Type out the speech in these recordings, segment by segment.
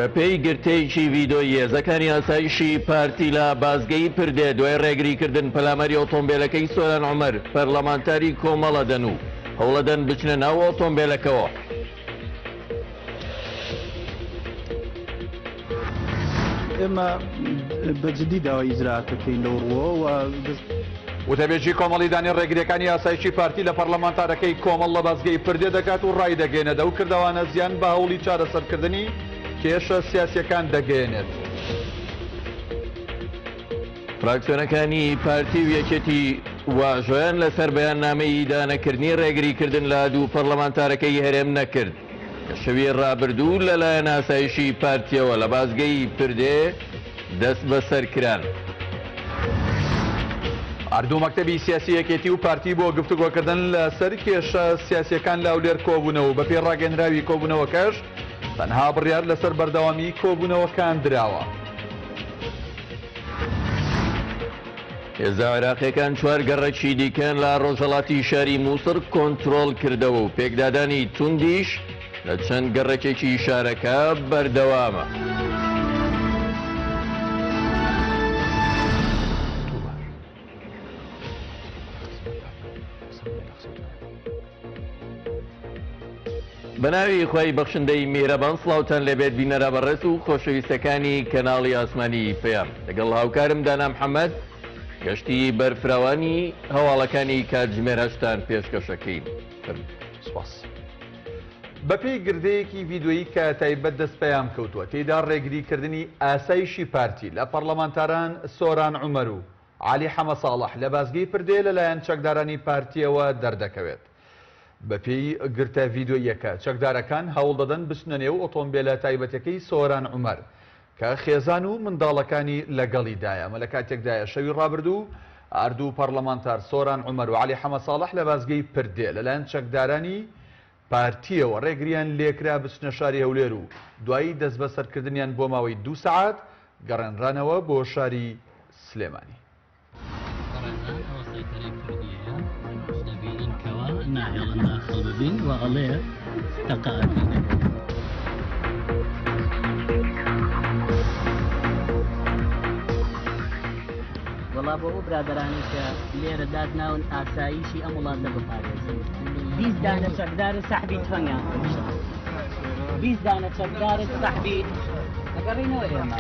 بەپێی گرتەیەکی ڤیدۆیی هێزەکانی ئاسایشی پارتی لە بازگەی پردێ دوای ڕێگریکردن پەلاماری ئۆتۆمبێلەکەی سۆران عومەر پەرلەمانتاری کۆمەڵ ئەدەن و هەوڵەدەن بچنە ناو ئۆتۆمبێلەکەوە. ئێمە بە جدی داوای ئیجرائات دەکەین لەو ڕووەوە و. وتەبێژی کۆمەڵی دانی ڕێگرییەکانی ئاسایشی پارتی لە پەرلەمانتارەکەی کۆمەڵ لە بازگەی پردێ دەکات و ڕایدەگەیەنێت ئەو کردەوانە زیان بە هەوڵی چارەسەرکردنی کێشە سیاسییەکان دەگەیەنێت. فراکسیۆنەکانی پارتی و یەکێتی واژۆیان لەسەر بەیاننامەی ئیدانەکردنی ڕێگریکردن لە دوو پەرلەمانتارەکەی هەرێم نەکرد کە شەوی ڕابردوو لەلایەن ئاسایشی پارتیەوە لە بازگەی پردێ دەستبەسەرکران. هەردوو مەکتەبی سیاسی یەکێتی و پارتی بۆ گفتوگۆکردن لەسەر کێشە سیاسییەکان لە هەولێر کۆبوونەوە و بەپێی ڕاگەیەنراوی کۆبوونەوەکەش تەنها بڕیار لەسەر بەردەوامیی کۆبوونەوەکان دراوە. هێزە عێراقیەکان چوار گەڕەکی دیکەیان لە ڕۆژهەڵاتی شاری موسڵ کۆنترۆڵ کردەوە و پێکدادانی توندیش لە چەند گەڕەکێکی شارەکە بەردەوامە. بەناوی خوای بەخشندەی میهرەبان سڵاوتان لێبێت بینەرە بەڕێز و خۆشەویستەکانی کەناڵی ئاسمانی پەیام لەگەڵ هاوکارم دانا محەممەد گەشتی بەرفراوانی هەواڵەکانی کاتژمێر هەشتان پێشکەشەکەین. سپاس. بەپێی گردەیەکی ڤیدۆیی کە تایبەت دەست پەیام کەوتووە تێیدا ڕێگریکردنی ئاسایشی پارتی لە پەڕلەمانتاران سۆران عومەر و عەلی حەمەساڵح لە بازگەی پردێ لەلایەن چەکدارانی پارتییەوە دەردەکەوێت. بەپێی گرتە ڤیدۆییەکە، چەکدارەکان هەوڵدەدەن بچنە نێو ئۆتۆمبێلە تایبەتەکەی سۆران عومەر کە خێزان و منداڵەکانی لەگەڵیدایە. ئەمە لەکاتێکدایە شەوی ڕابردوو هەردوو پەڕلەمانتار سۆران عومەر و عەلی حەمەساڵح لە بازگەی پردێ لەلایەن چەکدارانی پارتییەوە ڕێگرییان لێکرا بچنە شاری هەولێر و دوای دەستبەسەرکردنیان بۆ ماوەی دوو سەعات گەڕێنرانەوە بۆ شاری سلێمانی. بەڕێزان ئەوە سەیتەرەی کوردیەیە دەبینن کەوا ناهێڵن داخڵ ببین و ئەڵێ تەقە ئەکەین. وەڵا بۆ ئەو برادەرانەی کە لێرە داتناون ئاسایشی ئەم وڵاتە بپارێزن 20 دانە چەکدار سەحبی تفەنگیان فرۆشت 20 دانە چەکدار سەحبی ئەگەڕینەوە ئێمە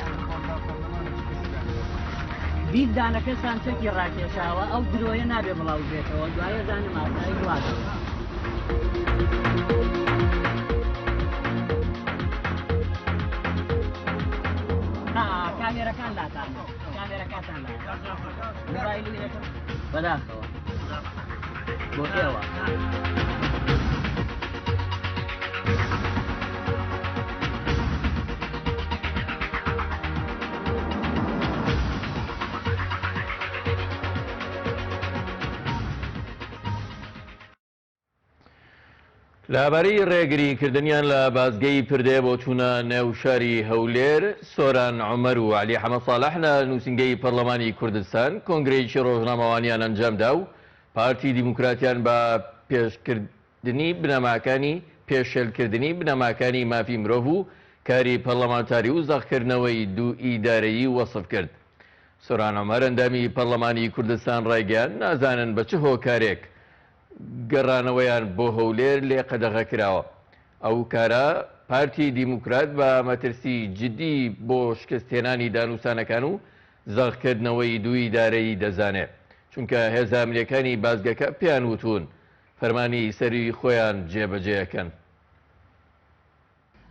20 دانە کەسان چەکی ڕاکێشاوە ئەو درۆیە نابێ بڵاو بێتەوە دوایە زانم ئاسایی وڵات. کامێرەکان لاتان کامێرەکانتان بەداخەوە بۆ ئێوە. لەبارەی ڕێگریکردنیان لە بازگەی پردێ بۆ چوونە نێو شاری هەولێر، سۆران عومەر و عەلی حەمە ساڵح لە نووسینگەی پەرلەمانی کوردستان کۆنگرەیەکی ڕۆژنامەوانیان ئەنجامدا و پارتی دیموکراتیان بە پێشکردنی بنەماکانی پێشێلکردنی بنەماکانی مافی مرۆڤ و کاری پەرلەمانتاری و زەقکردنەوەی دوو ئیدارەیی وەسف کرد. سۆران عومەر ئەندامی پەرلەمانی کوردستان ڕایگەیاند، نازانن بە چ هۆکارێک گەڕانەوەیان بۆ هەولێر لێ قەدەغە کراوە. ئەو کارە پارتی دیموکرات بە مەترسی جدی بۆ شکستهێنانی دانوسانەکان و زەقکردنەوەی دوو ئیدارەیی دەزانێ، چونکە هێزە ئەمنیەکانی بازگەکە پێیان وتوون فەرمانی سەروی خۆیان جێبەجێ ئەکەن.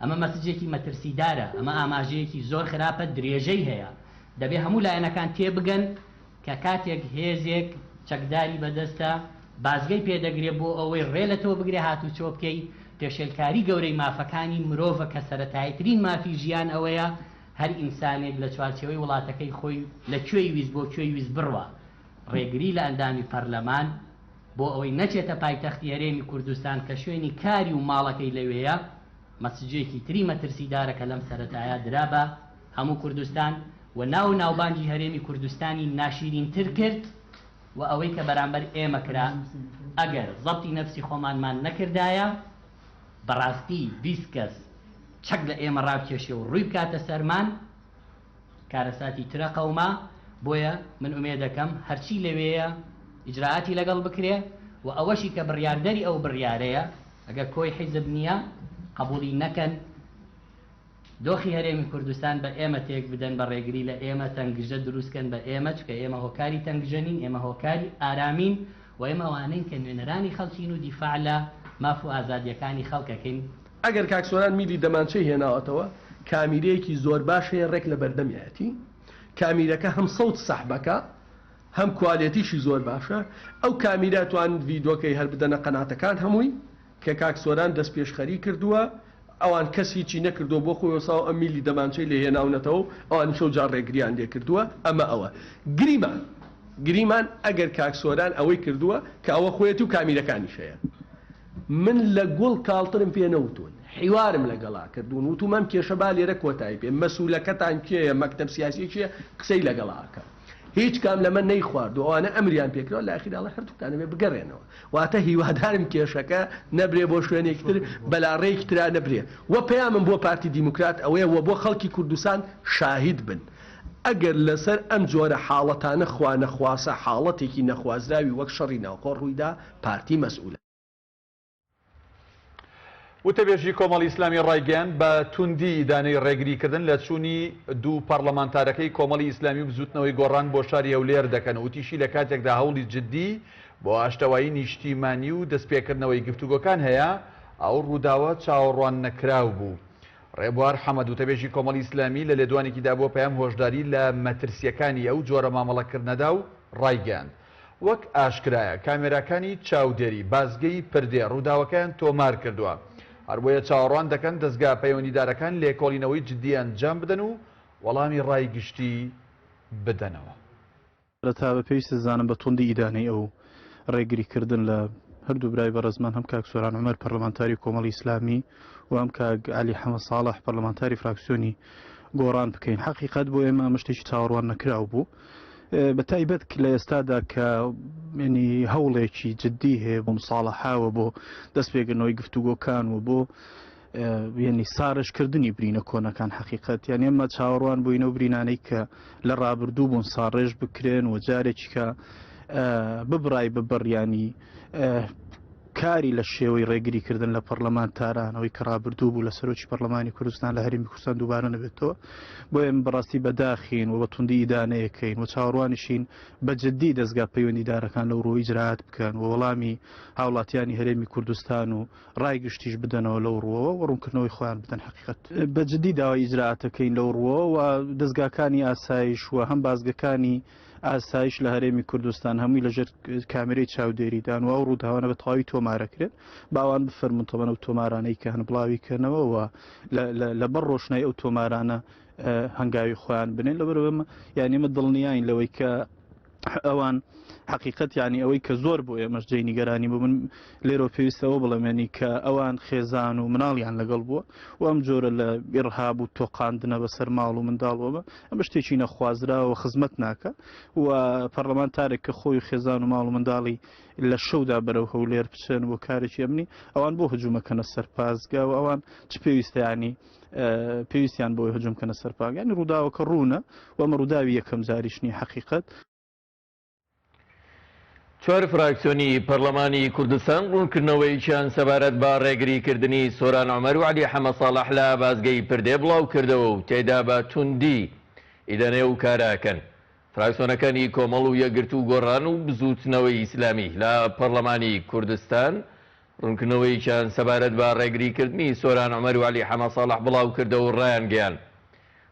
ئەمە مەسجێکی مەترسیدارە، ئەمە ئاماژەیەکی زۆر خراپە، درێژەی هەیە. دەبێ هەموو لایەنەکان تێبگەن کە کاتێک هێزێک چەکداری بەدەستە، بازگەی پێدەگرێ بۆ ئەوەی ڕێ لە تۆ بگرێ هاتوچۆ بکەی، پێشێلکاری گەورەی مافەکانی مرۆڤە کە سەرەتاییترین مافی ژیان ئەوەیە هەر ئینسانێک لە چوارچێوەی وڵاتەکەی خۆی لە کوێی ویست بۆ کوێی ویست بڕوا. ڕێگری لە ئەندامی پەرلەمان بۆ ئەوەی نەچێتە پایتەختی هەرێمی کوردستان کە شوێنی کاری و ماڵەکەی لەوێیە، مەسجێکی تری مەترسیدارە کە لەم سەرەتایە درا بە هەموو کوردستان و ناو و ناوبانگی هەرێمی کوردستانی ناشیرینتر کرد و ئەوەی کە بەرامبەر ئێمە کرا ئەگەر زەبتی نەفسی خۆمانمان نەکردایە بەڕاستی 20 کەس. چەک لە ئێمە ڕابکێشێ و ڕووی بکاتە سەرمان، کارەساتی ترە قەوما، بۆیە من ئومێدەکەم هەرچی لەوێیە ئیجرائاتی لەگەڵ بکرێ و ئەوەشی کە بڕیاردەری ئەو بڕیارەیە ئەگەر کۆی حیزب نییە قەبوڵی نەکەن، دۆخی هەرێمی کوردستان بە ئێمە تێک بدەن بە ڕێگری لە ئێمە تەنگژە دروست کەن بە ئێمە چونکە ئێمە هۆکاری تەنگژە نین ئێمە هۆکاری ئارامین و ئێمە ئەوانەین کە نوێنەرانی خەڵکین و دیفاع لە ماف و ئازادیەکانی خەڵک ئەکەین. ئەگەر کاک سۆران میلی دەمانچەی هێناوەتەوە کامیرەیەکی زۆر باش هەیە ڕێک لە بەردەمیایەتی کامیرەکە هەم سەوت سەحبەکە هەم کوالێتیشی زۆر باشە ئەو کامیرە توان ڤیدۆکەی هەر بدەنە قەناتەکان هەمووی کە کاک سۆران دەستپێشخەری کردووە ئەوان کەس هیچی نەکردووە بۆ خۆی وەساوە ئەم میلی دەمانچەی لێ هێناونەتەوە و ئەوانیش ئەو جار ڕێگریان لێ کردووە ئەمە ئەوە گریمان گریمان ئەگەر کاک سۆران ئەوەی کردووە کە ئەوە خۆیەتی و کامیرەکانیش هەیە من لە گوڵ کاڵترم پێ نەوتوون حیوارم لەگەڵا کردوون وتوم ئەم کێشە با لێرە کۆتایی پێ مەسولەکەتان کێیە مەکتەب سیاسی کێیە قسەی لەگەڵا ئەکەم هیچ کام لەمە نەیخواردووە ئەوانە ئەمریان پێکراوە لە ئاخیرا ئەڵێ هەردووکتان ئەبێ بگەڕێنەوە واتە هیوادارم کێشەکە نەبرێ بۆ شوێنێکی تر بەلاڕێیەکی ترا نەبرێ وە پەیامم بۆ پارتی دیموکرات ئەوەیە وە بۆ خەڵکی کوردستان شاهید بن ئەگەر لەسەر ئەم جۆرە حاڵەتانە خوانەخواسە حاڵەتێکی نەخوازراوی وەک شەڕی ناوخۆ ڕوویدا پارتی مەسئولە. وتەبێژی کۆمەڵی ئیسلامی ڕایگەیاند، بە توندی ئیدانەی ڕێگریکردن لە چوونی دوو پەڕلەمانتارەکەی کۆمەڵی ئیسلامی و بزووتنەوەی گۆڕان بۆ شاری هەولێر دەکەن و وتیشی لە کاتێکدا هەوڵی جددی بۆ ئاشتەوایی نیشتیمانی و دەستپێکردنەوەی گفتوگۆکان هەیە، ئەو ڕووداوە چاوەڕواننەکراو بوو. ڕێبوار حەمەد وتەبێژی کۆمەڵی ئیسلامی لە لێدوانێکیدا بۆ پەیام هۆشداری لە مەترسییەکانی ئەو جۆرە مامەڵەکردنەدا و ڕایگەیاند، وەک ئاشکرایە کامێراکانی چاودێری بازگەی پردێ ڕووداوەکەیان تۆمار کردووە، هەربۆیە چاوەڕوان دەکەن دەزگا پەیوەندیدارەکان لێکۆڵینەوەی جدی ئەنجام بدەن و وەڵامی ڕای گشتی بدەنەوە. سەرەتا بە پێویست دەزانم بە توندی ئیدانەی ئەو ڕێگری کردن لە هەردوو برای بەڕێزمان هەم کاک سۆران عومەر پەرلەمانتاری کۆمەڵی ئیسلامی و هەم کاک عەلی حەمە ساڵح پەرلەمانتاری فراکسیۆنی گۆڕان بکەین. حەقیقەت بۆ ئێمە ئەمە شتێکی چاوەڕوان نەکراو بوو. بە تایبەت لە ئێستادا کە ینی هەوڵێکی جددی هەیە بۆ مساڵەحە و بۆ دەستپێکردنەوەی گفتوگۆکان و بۆ یعنی ساڕێژکردنی برینە کۆنەکان حقیقت یان ئێمە چاوەڕوان بووینە و برینانەی کە لە ڕابردوو بوون ساڕێژ بکرێن و جارێکی کە ببڕای ببڕیانی کاری لە شێوەی ڕێگری کردن لە پەڕلەمانتاران ئەوەی کە ڕابردوو بوو لە سەرۆکی پەڕلەمانی کوردستان لە هەرێمی کوردستان دووبارە نەبێتەوە. بۆیە ئێمە بەڕاستی بەداخین و بە توندی ئیدانەیەکەین و چاوەڕوانیشین بە جددی دەزگا پەیوەندیدارەکان لەو ڕووە ئیجرائات بکەن و وەڵامی هاوڵاتیانی هەرێمی کوردستان و ڕای گشتیش بدەنەوە لەو ڕووەوە و ڕوونکردنەوەی خۆیان بدەن حەقیقەت بە جددی داوای ئیجرائاتەکەین لەو ڕووەوە و دەزگاکانی ئاسایش و هەم بازگەکانی ئاسایش لە هەرێمی کوردستان هەمووی لەژێر کامێرەی چاودێریدان و ئەو ڕووداوانە بە تەواوی تۆمارەکرێن باوان بفەرمونون تەبەن ئەو تۆمارانەی کە هەن بڵاوی کەنەوە و لەبەر ڕۆشنای ئەو تۆمارانە هەنگاوی خۆیان بنێن لەبەرەوە یانی ئمە دڵنیاین لەوەی کە ئەوان حقیقت یعنی ئەوەی کە زۆر بۆ ئێمەش جێی نیگەرانی بوو من لێرەوە پێویستە ئەوە بڵێم یانی کە ئەوان خێزان و مناڵیان لەگەڵ بووە و ئەم جۆرە لە ئیڕهاب و تۆقاندنە بەسەر ماڵ و منداڵ و ئەمە ئەمە شتێکی نەخوازراوە و خزمەت ناکا و پەرلەمانتارێک کە خۆی و خێزان و ماڵ و منداڵی لە شەودا بەرەو هەولێر بچن بۆ کارێکی ئەمنی ئەوان بۆ هجوومەکەنە سەر پاسگا و ئەوان چ پێویستە یانی پێویستیان بۆی هجووم کەنە سەر پاگە یانی ڕووداوەکە ڕوونە و ئەمە ڕووداوی یەکەم جاریش نییە حەقیقەت. چوار فراکسیۆنی پەرلەمانی کوردستان ڕوونکردنەوەیەکیان سەبارەت بە ڕێگریکردنی سۆران عومەر و عەلی حەمەساڵح لە بازگەی پردێ بڵاوکردەوە و تێیدا بە توندی ئیدانەی ئەو کارە ئەکەن. فراکسیۆنەکانی کۆمەڵ و یەکگرتوو و گۆڕان و بزووتنەوەی ئیسلامی لە پەرلەمانی کوردستان ڕوونکردنەوەیەکیان سەبارەت بە ڕێگریکردنی سۆران عومەر و عەلی حەمەساڵح بڵاوکردەوە و ڕایانگەیاند،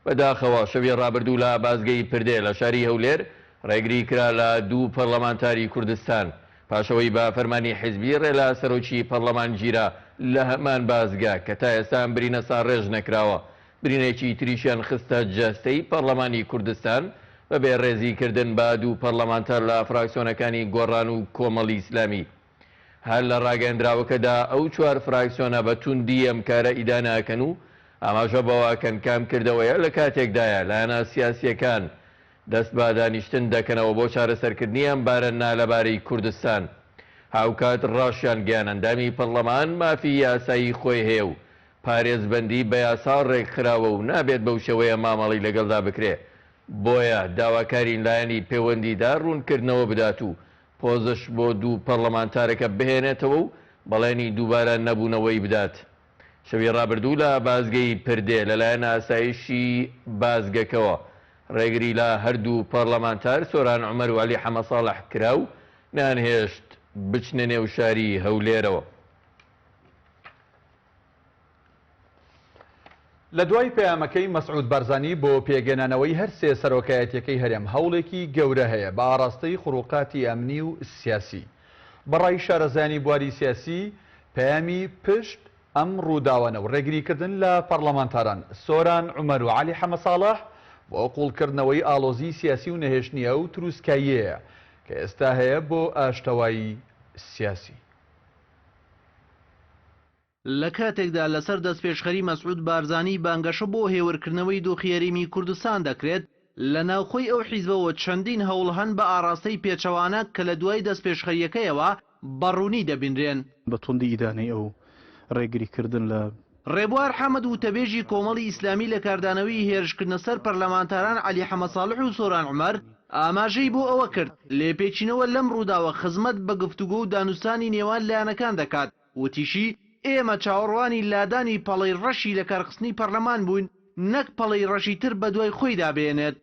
بەداخەوە شەوی ڕابردوو لە بازگەی پردێ لە شاری هەولێر ڕێگری کرا لە دوو پەرلەمانتاری کوردستان پاش ئەوەی بە فەرمانی حیزبی ڕێ لە سەرۆکی پەرلەمان گیرا لە هەمان بازگە کە تا ئێستا ئەم برینە ساڕێژ نەکراوە برینێکی تریشیان خستە جەستەی پەرلەمانی کوردستان بە بێ ڕێزی کردن بە دوو پەرلەمانتار لە فراکسیۆنەکانی گۆڕان و کۆمەڵی ئیسلامی. هەر لە ڕاگەیەندراوەکەدا ئەو چوار فراکسیۆنە بە توندی ئەم کارە ئیدانە ئەکەن و ئاماژە بەوە ئەکەن کە ئەم کردەوەیە لە کاتێکدایە لایەنە سیاسییەکان دەست بە دانیشتن دەکەنەوە بۆ چارەسەرکردنی ئەم بارە نالەبارەی کوردستان. هاوکات ڕاشیانگەیان ئەندامی پەڕلەمان مافی یاسایی خۆی هەیە و. پارێزبەندی بە یاسا ڕێکخراوە و نابێت بەو شێوەیە مامەڵەی لەگەڵدا بکرێ، بۆیە داواکارین لایەنی پەیوەندیدار ڕوونکردنەوە بدات و پۆزش بۆ دوو پەڕلەمانتارەکە بهێنێتەوە و بەڵێنی دووبارە نەبوونەوەی بدات. شەوی ڕابردوو لە بازگەی پردێ لەلایەن ئاسایشی بازگەکەوە ڕێگری لە هەردوو پەڕلەمانتار سۆران عومەر و عەلی حەمەساڵح کرا و نەیانهێشت بچنە نێو شاری هەولێرەوە. لە دوای پەیامەکەی مەسعود بارزانی بۆ پێکهێنانەوەی هەر سێ سەرۆکایەتیەکەی هەرێم هەوڵێکی گەورە هەیە بە ئاڕاستەی خروقاتی ئەمنی و سیاسی. بە ڕای شارەزایانی بواری سیاسی پەیامی پشت ئەم ڕووداوانە و ڕێگریکردن لە پەڕلەمانتاران سۆران عومەر و عەلی حەمەساڵح بۆ قوڵکردنەوەی ئاڵۆزیی سیاسی و نەهێشتنی ئەو تروسکاییەیە کە ئێستا هەیە بۆ ئاشتەوایی سیاسی. لە کاتێکدا لەسەر دەستپێشخەری مەسعود بارزانی بانگەشە بۆ هێورکردنەوەی دۆخی هەرێمی کوردستان دەکرێت، لە ناوخۆی ئەو حیزبەوە چەندین هەوڵ هەن بە ئاڕاستەی پێچەوانە کە لە دوای دەستپێشخەرییەکەیەوە بە ڕوونی دەبینرێن. بە توندی ئیدانەی ئەو ڕێگریکردن لە. ڕێبوار حەمەد وتەبێژی کۆمەڵی ئیسلامی لە کاردانەوەی هێرشکردنە سەر پەرلەمانتاران عەلی حەمەساڵح و سۆران عومەر ئاماژەی بۆ ئەوە کرد، لێپێچینەوە لەم ڕووداوە خزمەت بە گفتوگۆ و دانوستانی نێوان لایەنەکان دەکات، وتیشی، ئێمە چاوەڕوانی لادانی پەڵەی ڕەشی لەکارخستنی پەرلەمان بووین نەک پەڵەی ڕەشی تر بەدوای خۆیدا بێنێت.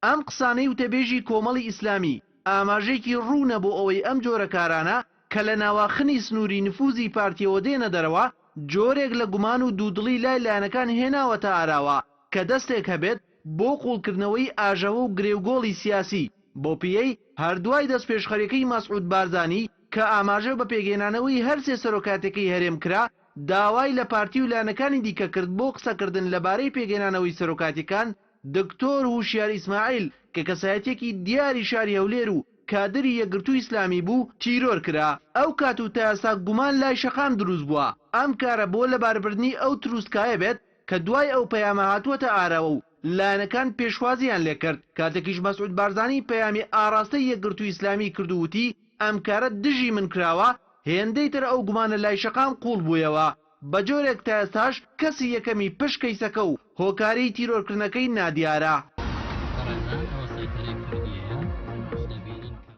ئەم قسانەی وتەبێژی کۆمەڵی ئیسلامی ئاماژەیەکی ڕوونە بۆ ئەوەی ئەم جۆرە کارانە کە لە ناواخنی سنووری نفوزی پارتیەوە دێنە دەرەوە جۆرێک لە گومان و دوودڵی لای لایەنەکان هێناوەتە ئاراوە کە دەستێک هەبێت بۆ قووڵکردنەوەی ئاژاوە و گرێوگۆڵی سیاسی بەوپێیەی هەر دوای دەستپێشخەریەکەی مەسعود بارزانی کە ئاماژە بە پێکهێنانەوەی هەرسێ سەرۆکاتەکەی هەرێم کرا داوای لە پارتی و لایەنەکانی دیکە کرد بۆ قسەکردن لەبارەی پێکهێنانەوەی سەرۆکاتیەکان دکتۆر هوشیار ئیسماعیل کە کەسایەتیەکی دیاری شاری هەولێر و کادری یەکگرتووی ئیسلامی بوو تیرۆر کرا، ئەو کات و تا ئێستا گومان لای شەقام دروست بووە ئەم کارە بۆ لەباربردنی ئەو تروسکایە بێت کە دوای ئەو پەیامە هاتووەتە ئاراوە و لایەنەکان پێشوازییان لێکرد، کاتێکیش مەسعود بارزانی پەیامی ئاڕاستەی یەکگرتووی ئیسلامی کرد و وتی ئەم کارە دژی من کراوە، هێندەی تر ئەو گومانە لای شەقام قووڵ بوویەوە. بە جۆرێک تا ئێستاش کەسی یەکەمی پشت کەیسەکە و هۆکاری تیرۆرکردنەکەی نادیارە.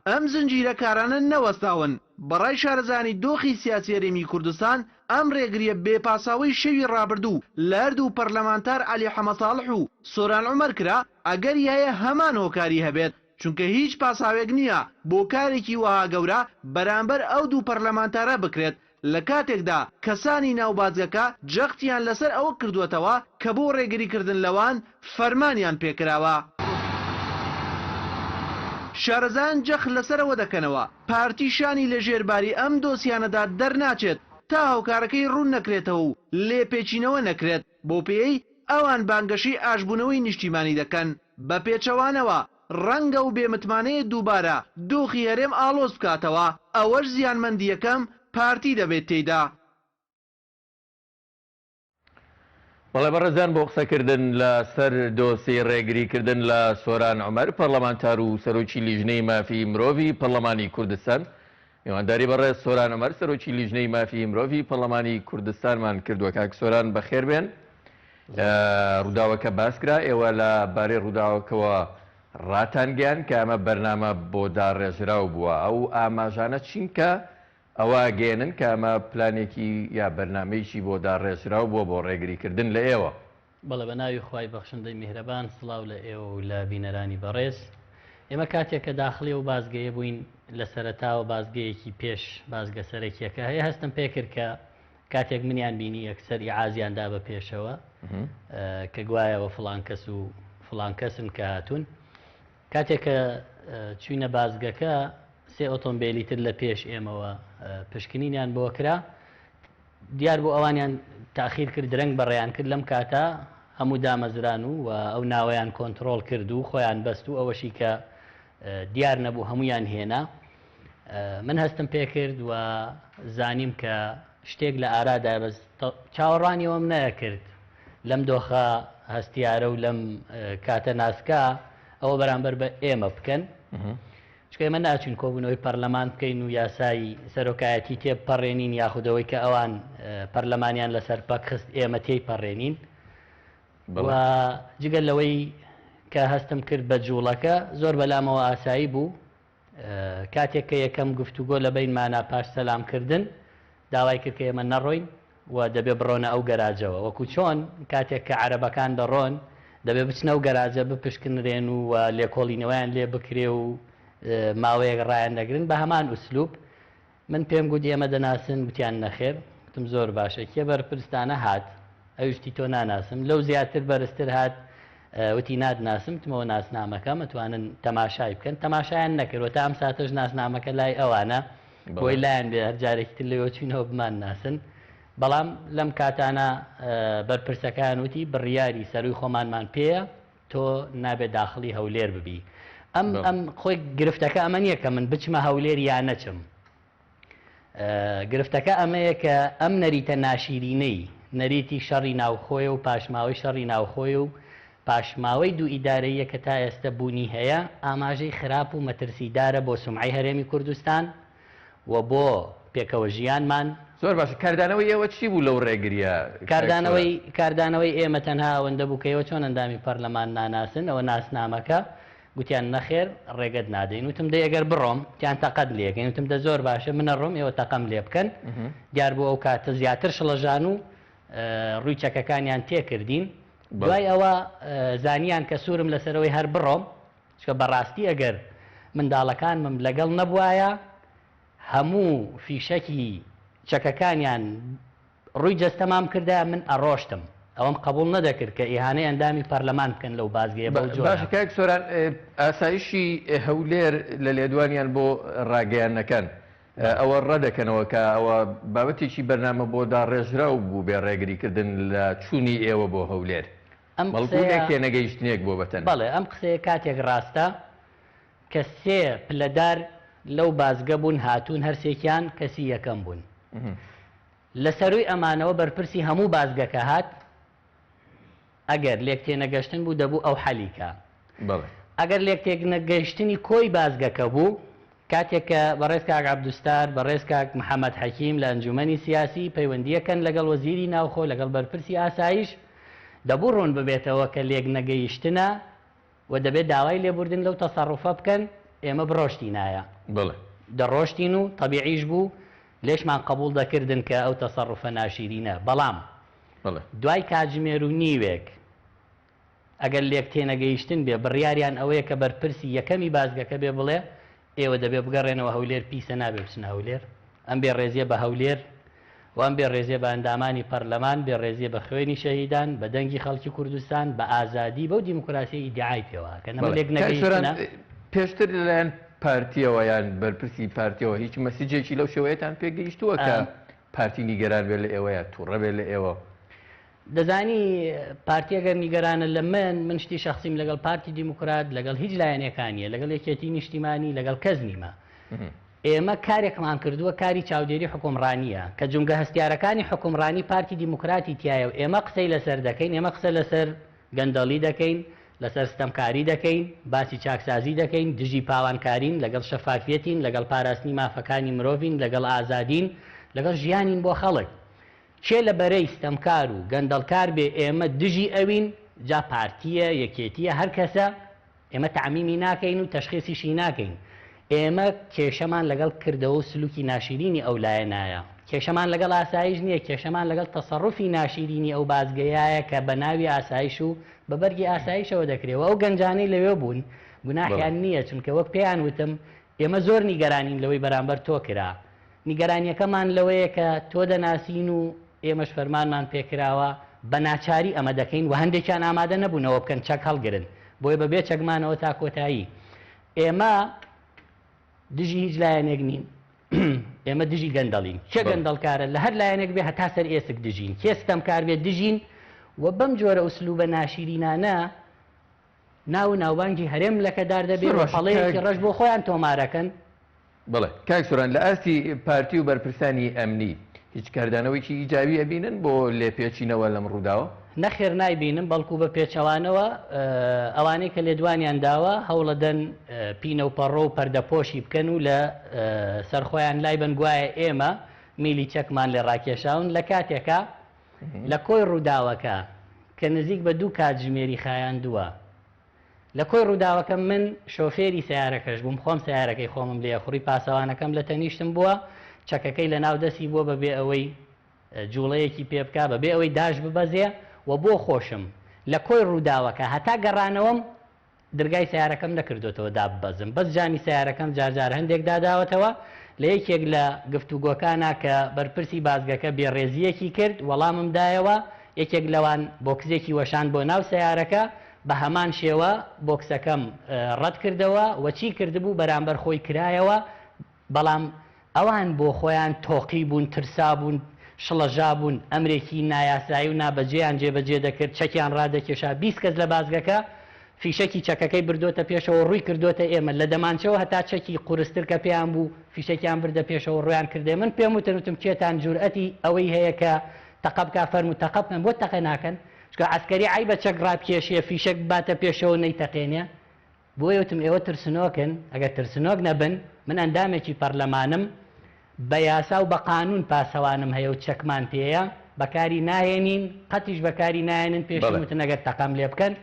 ئەم زنجیرە کارانە نەوەستاون، بەڕای شارەزایانی دۆخی سیاسی هەرێمی کوردستان، ئەم رێگرییە بێ پاساوەی شەوی رابردوو لە هەردوو پەرلەمانتار عەلی حەمەساڵح و سۆران عومەر کرا، ئەگەری هەیە هەمان هۆکاری هەبێت، چونکە هیچ پاساوێک نییە بۆ کارێکی وەها گەورە بەرامبەر ئەو دوو پەرلەمانتارە بکرێت، لە کاتێکدا کەسانی ناو بازگەکە جەختیان لەسەر ئەوە کردووەتەوە کە بۆ ڕێگریکردن لەوان فەرمانیان پێکراوە. شارەزایان جەخت لەسەر ئەوە دەکەنەوە، پارتی شانی لە ژێر باری ئەم دۆسیانەدا دەرناچێت تا هۆکارەکەی ڕوون نەکرێتەوە و لێپێچینەوە نەکرێت، بەوپێیەی ئەوان بانگەشەی ئاشبوونەوەی نیشتیمانی دەکەن، بە پێچەوانەوە ڕەنگە ئەو بێ متمانەیە دووبارە دۆخی هەرێم ئاڵۆز بکاتەوە، ئەوەش زیانمەندی یەکەم پارتی دەبێت تێیدا. بەڵێ بەڕێزان بۆ قسەکردن لە سەر دۆسیەی ڕێگریکردن لە سۆران عومەر پەڕلەمانتار و سەرۆکی لیژنەی مافی مرۆڤی پەڕلەمانی کوردستان میوانداری بەڕێز سۆران عومەر سەرۆکی لیژنەی مافی مرۆڤی پەڕلەمانی کوردستانمان کردووە کاک سۆران بەخێربێن ڕووداوەکە باس کرا ئێوە لە بارەی ڕووداوەکەوە ڕاتانگەیان کە ئەمە بەرنامە بۆ داڕێژراو بووە ئەو ئاماژانە چین کە ئەوە گەیەنن کە ئەمە پلانێکی یا بەرنامەیەکی بۆ داڕێژراو بووە بۆ ڕێگریکردن لە ئێوە. بەڵێ بە ناوی خوای بەخشندەی میهرەبان سڵاو لە ئێوە و لە بینەرانی بەڕێز. ئێمە کاتێک کە داخڵی ئەو بازگەیە بووین لە سەرەتاوە بازگەیەکی پێش بازگە سەرەکیەکە هەیە هەستم پێکرد کە کاتێک منیان بینی یەکسەر ئیعازیان دا بە پێشەوە کە گوایەوە فڵان کەس و فڵان کەسن کە هاتوون کاتێک کە چوینە بازگەکە سێ ئۆتۆمبیلی تر لە پێش ئێمەوە پشکنینیان بۆ کرا دیار بوو ئەوانیان تاخیر کرد درەنگ بەڕێیان کرد لەم کاتە هەموو دامەزران و ئەو ناوەیان کۆنترۆڵ کرد و خۆیان بەست و ئەوەشی کە دیار نەبوو هەمویان هێنا من هەستم پێکرد و زانیم کە شتێک لە ئارادا بەس چاوەڕوانی ئەوەم نەکرد لەم دۆخە هەستیارە و لەم کاتە ناسکە ئەوە بەرامبەر بە ئێمە بکەن. چونکە ئێمە ناچین کۆبوونەوەی پەرلەمان بکەین و یاسای سەرۆکایەتی تێبپەڕێنین یاخود ئەوەی کە ئەوان پەرلەمانیان لەسەر پەک خست ئێمە تێی پەڕێنین و جگە لەوەی کە هەستم کرد بە جوڵەکە زۆر بەلامەوە ئاسایی بوو کاتێک کە یەکەم گفتوگۆ لە بەینمانا پاش سەلام کردن داوای کرد کە ئێمە نەڕۆین و دەبێ بڕۆنە ئەو گەراجەوە وەکو چۆن کاتێک کە عەرەبەکان دەڕۆن دەبێ بچنە ئەو گەراجە بپشکنرێن و و لێکۆڵینەوەیان لێ بکرێ و ماوەیەک ڕایان دەگرن بە هەمان ئوسلوب من پێم گوت ئێمە دەناسن گوتیان نەخێر گوتم زۆر باشە کێ بەرپرستانە هات ئەویش وتی تۆ ناناسم لەو زیاتر بەرزتر هات وتی ناتناسم وتمەوە ناسنامەکەم ئەتوانن تەماشای بکەن تەماشایان نەکرد و تا ئەم ساتەش ناسنامەکە لای ئەوانە بۆی لایەن بێ هەر جارێکی تر لەوێ چوینەوە بمان ناسن بەڵام لەم کاتانە بەرپرسەکان وتی بڕیاری سەروی خۆمانمان پێیە تۆ نابێت داخڵی هەولێر ببی ئەم ئەم خۆی گرفتەکە ئەمە نییە کە من بچمە هەولێر یا نەچم گرفتەکە ئەمەیە کە ئەم نەریتە ناشیرینەی نەریتی شەڕی ناوخۆیە و پاشماوەی شەڕی ناوخۆی و پاشماوەی دوو ئیدارەییە کە تا ئێستە بوونی هەیە، ئاماژەی خراپ و مەترسیدارە بۆ سومعەی هەرێمی کوردستان و بۆ پێکەوە ژیانمان. زۆر باشە کاردانەوەی ئێوە چی بوو لەو ڕێگرییە کاک سۆران؟ کاردانەوەی کاردانەوەی ئێمە تەنها ئەوەندە بوو کە ئێوە چۆن ئەندامی پەرلەمان ناناسن، ئەوە ناسنامەکە، گوتیان نەخێر ڕێگەت نادەین، وتم دەی ئەگەر بڕۆم، وتیان تەقەت لێکەین، وتم دە زۆر باشە من ئەڕۆم ئێوە تەقەم لێ بکەن، دیار بوو ئەو کاتە زیاتر شڵەژان و ڕووی چەکەکانیان تێکردین، دوای ئەوە زانیان کە سوورم لەسەرەوەی هەر بڕۆم، چونکە بەڕاستی ئەگەر منداڵەکانمم لەگەڵ نەبوایە هەموو فیشەکی چەکەکانیان ڕووی جەستەمان بکردایە من ئەڕۆشتم، ئەوەم قبوڵ نەدەکرد کە ئیهانەی ئەندامی پەرلەمان بکەن لەو بازگەیە بەو جۆرە. باشە کاک سۆران ئاسایشی هەولێر لە لێدوانیان بۆ ڕاگەیاندنەکان ئەوە ڕەدەکەنەوە کە ئەوە بابەتێکی بەرنامە بۆ داڕێژراو بووبێ ڕێگریکردن لە چوونی ئێوە بۆ هەولێر ئەم بەڵکو قسەیە لێک تێنەگەیشتنێک بووە بەتەنها. بەڵێ ئەم قسەیە کاتێک ڕاستە کە سێ پلەدار لەو بازگە بوون هاتوون هەرسێکیان کەسی یەکەم بوون لە سەرووی ئەمانەوە بەرپرسی هەموو بازگەکە هات ئەگەر لێکتێنەگەشتن بوو دەبوو ئەو حەلی کا. بەڵێ. ئەگەر لێکتێکنەگەیشتنی کۆی بازگەکە بوو، کاتێک کە بەڕێز کاک عەبدولستار، بەڕێز کاک محەمەد حەکیم لە ئەنجوومەنی سیاسی پەیوەندییەکەن لەگەڵ وەزیری ناوخۆ، لەگەڵ بەرپرسی ئاسایش، دەبوو ڕوون ببێتەوە کە لێکنەگەیشتنە و دەبێت داوای لێبوردن لەو تەسەڕوفە بکەن، ئێمە بڕۆشتینایە. بەڵێ. دەڕۆشتین و تەبیعیش بوو لێشمان قەبووڵ دەکردن کە ئەو تەسەڕوفە ناشیرینە، بەڵام بەڵێ. دوای کاتژمێر و نیوێک ئەگەر لێک تێنەگەیشتن بێ بڕیاریان ئەوەیە کە بەرپرسی یەکەمی بازگەکە بێ بڵێ ئێوە دەبێ بگەڕێنەوە هەولێر پیسە نابێ بچنە هەولێر ئەم بێ ڕێزیە بە هەولێر و ئەم بێ ڕێزیە بە ئەندامانی پەرلەمان بێ ڕێزیە بە خوێنی شەهیدان بە دەنگی خەڵکی کوردستان بە ئازادی بەو دیموکراسیە ئیدیعای پێوە ئەکەن ئەمە بەڵێ لێک کاک سۆران نەگەیشتنە. پێشتر لەلایەن پارتیەوە یان بەرپرسی پارتیەوە هیچ مەسجێکی لەو شێوەیەتان پێ گەیشتووە کە پارتی نیگەران بێت لە ئێوە یا توڕە بێت لە ئێوە؟ دەزانی پارتی ئەگەر نیگەرانە لە من، من شتی شەخسیم لەگەڵ پارتی دیموکرات، لەگەڵ هیچ لایەنێکا نییە، لەگەڵ یەکێتی نیشتیمانی، لەگەڵ کەس نیمە. ئێمە کارێکمان کردووە کاری چاودێری حوکمڕانییە، کە جومگە هەستیارەکانی حوکمڕانی پارتی دیموکراتی تیایە و ئێمە قسەی لەسەر دەکەین، ئێمە قسە لەسەر گەندەڵی دەکەین، لەسەر ستەمکاری دەکەین، باسی چاکسازی دەکەین، دژی پاوانکارین، لەگەڵ شەفافیەتین، لەگەڵ پاراستنی مافەکانی مرۆڤین، لەگەڵ ئازادین، لەگەڵ ژیانین بۆ خەڵک. کێ لە بەرەی ستەمکار و گەندەڵکار بێ ئێمە دژی ئەوین، جا پارتییە، یەکێتییە، هەر کەسە، ئێمە تەعمیمی ناکەین و تەشخیسیشی ناکەین. ئێمە کێشەمان لەگەڵ کردەوە و سلوکی ناشیرینی ئەو لایەنایە. کێشەمان لەگەڵ ئاسایش نییە، کێشەمان لەگەڵ تەسەڕوفی ناشیرینی ئەو بازگەیایە کە بە ناوی ئاسایش و بە بەرگی ئاسایشەوە دەکرێ و ئەو گەنجانەی لەوێ بوون گوناحیان نییە، چونکە وەک پێیان وتم ئێمە زۆر نیگەرانین لەوەی بەرامبەر تۆ کرا. نیگەرانییەکەمان لەوەیە کە تۆ دەناسین و ئێمەش فەرمانمان پێکراوە بە ناچاری ئەمە دەکەین و هەندێکیان ئامادە نەبوون ئەوە بکەن چەک هەڵگرن بۆیە بە بێ چەک مانەوە تا کۆتایی. ئێمە دژی هیچ لایەنێک نین. ئێمە دژی گەندەڵین. کێ گەندەڵکارە لە هەر لایەنێک بێ هەتا سەر ئێسک دژین. کێ ستەمکار بێ دژین و بەم جۆرە ئوسلوبە ناشیرینانە ناو و ناوبانگی هەرێم لەکەدار دەبێ و پەڵەیەکی ڕەش بۆ خۆیان تۆمارەکەن. بەڵێ کاک سۆران لە ئاستی پارتی و بەرپرسانی ئەمنی هیچ کاردانەوەیکی ئیجابی ئەبینن بۆ لێپێچینەوە لەم ڕووداوە؟ نەخێر نایبینم، بەڵکو بە پێچەوانەوە ئەوانەی کە لێدوانیان داوە هەوڵەدەن پینە و پەڕۆ و پەردەپۆشی بکەن و لە سەر خۆیان لایبەن گوایە ئێمە میلی چەکمان لێ ڕاکێشاون لە کاتێکا لە کۆی ڕووداوەکە کە نزیک بە دوو کاتژمێری خایاندووە لە کۆی ڕووداوەکە من شۆفێری سەیارەکەش بووم خۆم سەیارەکەی خۆمم لێ خوڕی پاسەوانەکەم لە تەنیشتم بووە چەکەکەی لە ناو دەستی بووە بەبێ ئەوەی جوڵەیەکی پێ بکا بەبێ ئەوەی داش ببەزێ و بۆ خۆشم لە کۆی ڕووداوەکە هەتا گەڕانەوەم درگای سەیارەکەم نەکردۆتەوە داببەزم بەس جامی سەیارەکەم جار جار هەندێک داداوەتەوە لە یەکێک لە گفتوگۆکانا کە بەرپرسی بازگەکە بێڕێزییەکی کرد وەڵامم دایەوە یەکێک لەوان بۆکسێکی وەشاند بۆ ناو سەیارەکە بە هەمان شێوە بۆکسەکەم ڕەت کردەوە و چی کردبوو بەرامبەر خۆی کرایەوە بەڵام ئەوان بۆ خۆیان تۆقی بوون، ترسابوون، شڵەژابوون، ئەمرێکی نایاسایی و نابەجێیان جێبەجێ دەکرد، چەکیان ڕادەکێشا، 20 کەس لە بازگەکە فیشەکی چەکەکەی بردۆتە پێشەوە ڕووی کردۆتە ئێمە، لە دەمانچەوە هەتا چەکی قورستر کە پێیان بوو فیشەکیان بردە پێشەوە ڕوویان کردە من، پێم وتن وتم کێتان جورئەتی ئەوەی هەیە کە تەقە بکا فەرموو تەقە بکەن، بۆ تەقە ناکەن؟ چونکە عەسکەری عەیبە چەک ڕابکێشێ فیشەک بباتە پێشەوە نەیتەقێنێ، بۆیە وتم ئێوە ترسنۆکن، ئەگەر ترسنۆک نەبن، من ئەندامێکی پەرلەمانم، بە یاسا و بە قانوون پاسەوانم هەیە و چەکمان پێیە، بەکاری ناهێنین، قەتیش بەکاری ناهێنن، پێشم وتن ئەگەر تەقەم لێ بکەن،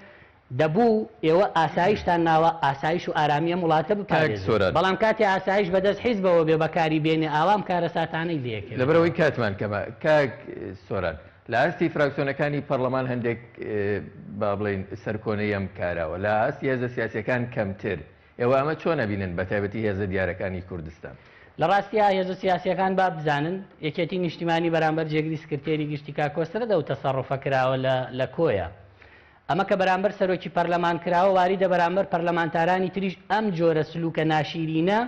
دەبوو ئێوە ئاسایشتان ناوە، ئاسایش و ئارامی ئەم وڵاتە بپارێزن، بەڵام کاتێ ئاسایش بەدەست حیزبەوە بێ بەکاری بێنێ، ئاوا ئەم کارەساتانەی لێکەوێتەوە. لەبەرئەوەی کاتمان کەمە، کاک سۆران، لە ئاستی فراکسیۆنەکانی پەڕلەمان هەندێک با بڵێین سەرکۆنەی ئەم کاراوە، لە ئاستی هێزە سیاسیەکان کەمتر، ئێوە ئەمە چۆن ئەبینن بە تایبەتی هێزە دیارەکانی کوردستان؟ لە ڕاستیا هێزە سیاسیەکان با بزانن یەکێتی نیشتیمانی بەرامبەر جێگری سکرتێری گشتی کاک کۆسرەت ئەو تەسەڕوفە کراوە لە لە کۆیە. ئەمە کە بەرامبەر سەرۆکی پەرلەمان کراوە واریدە بەرامبەر پەرلەمانتارانی تریش ئەم جۆرە سلوکە ناشیرینە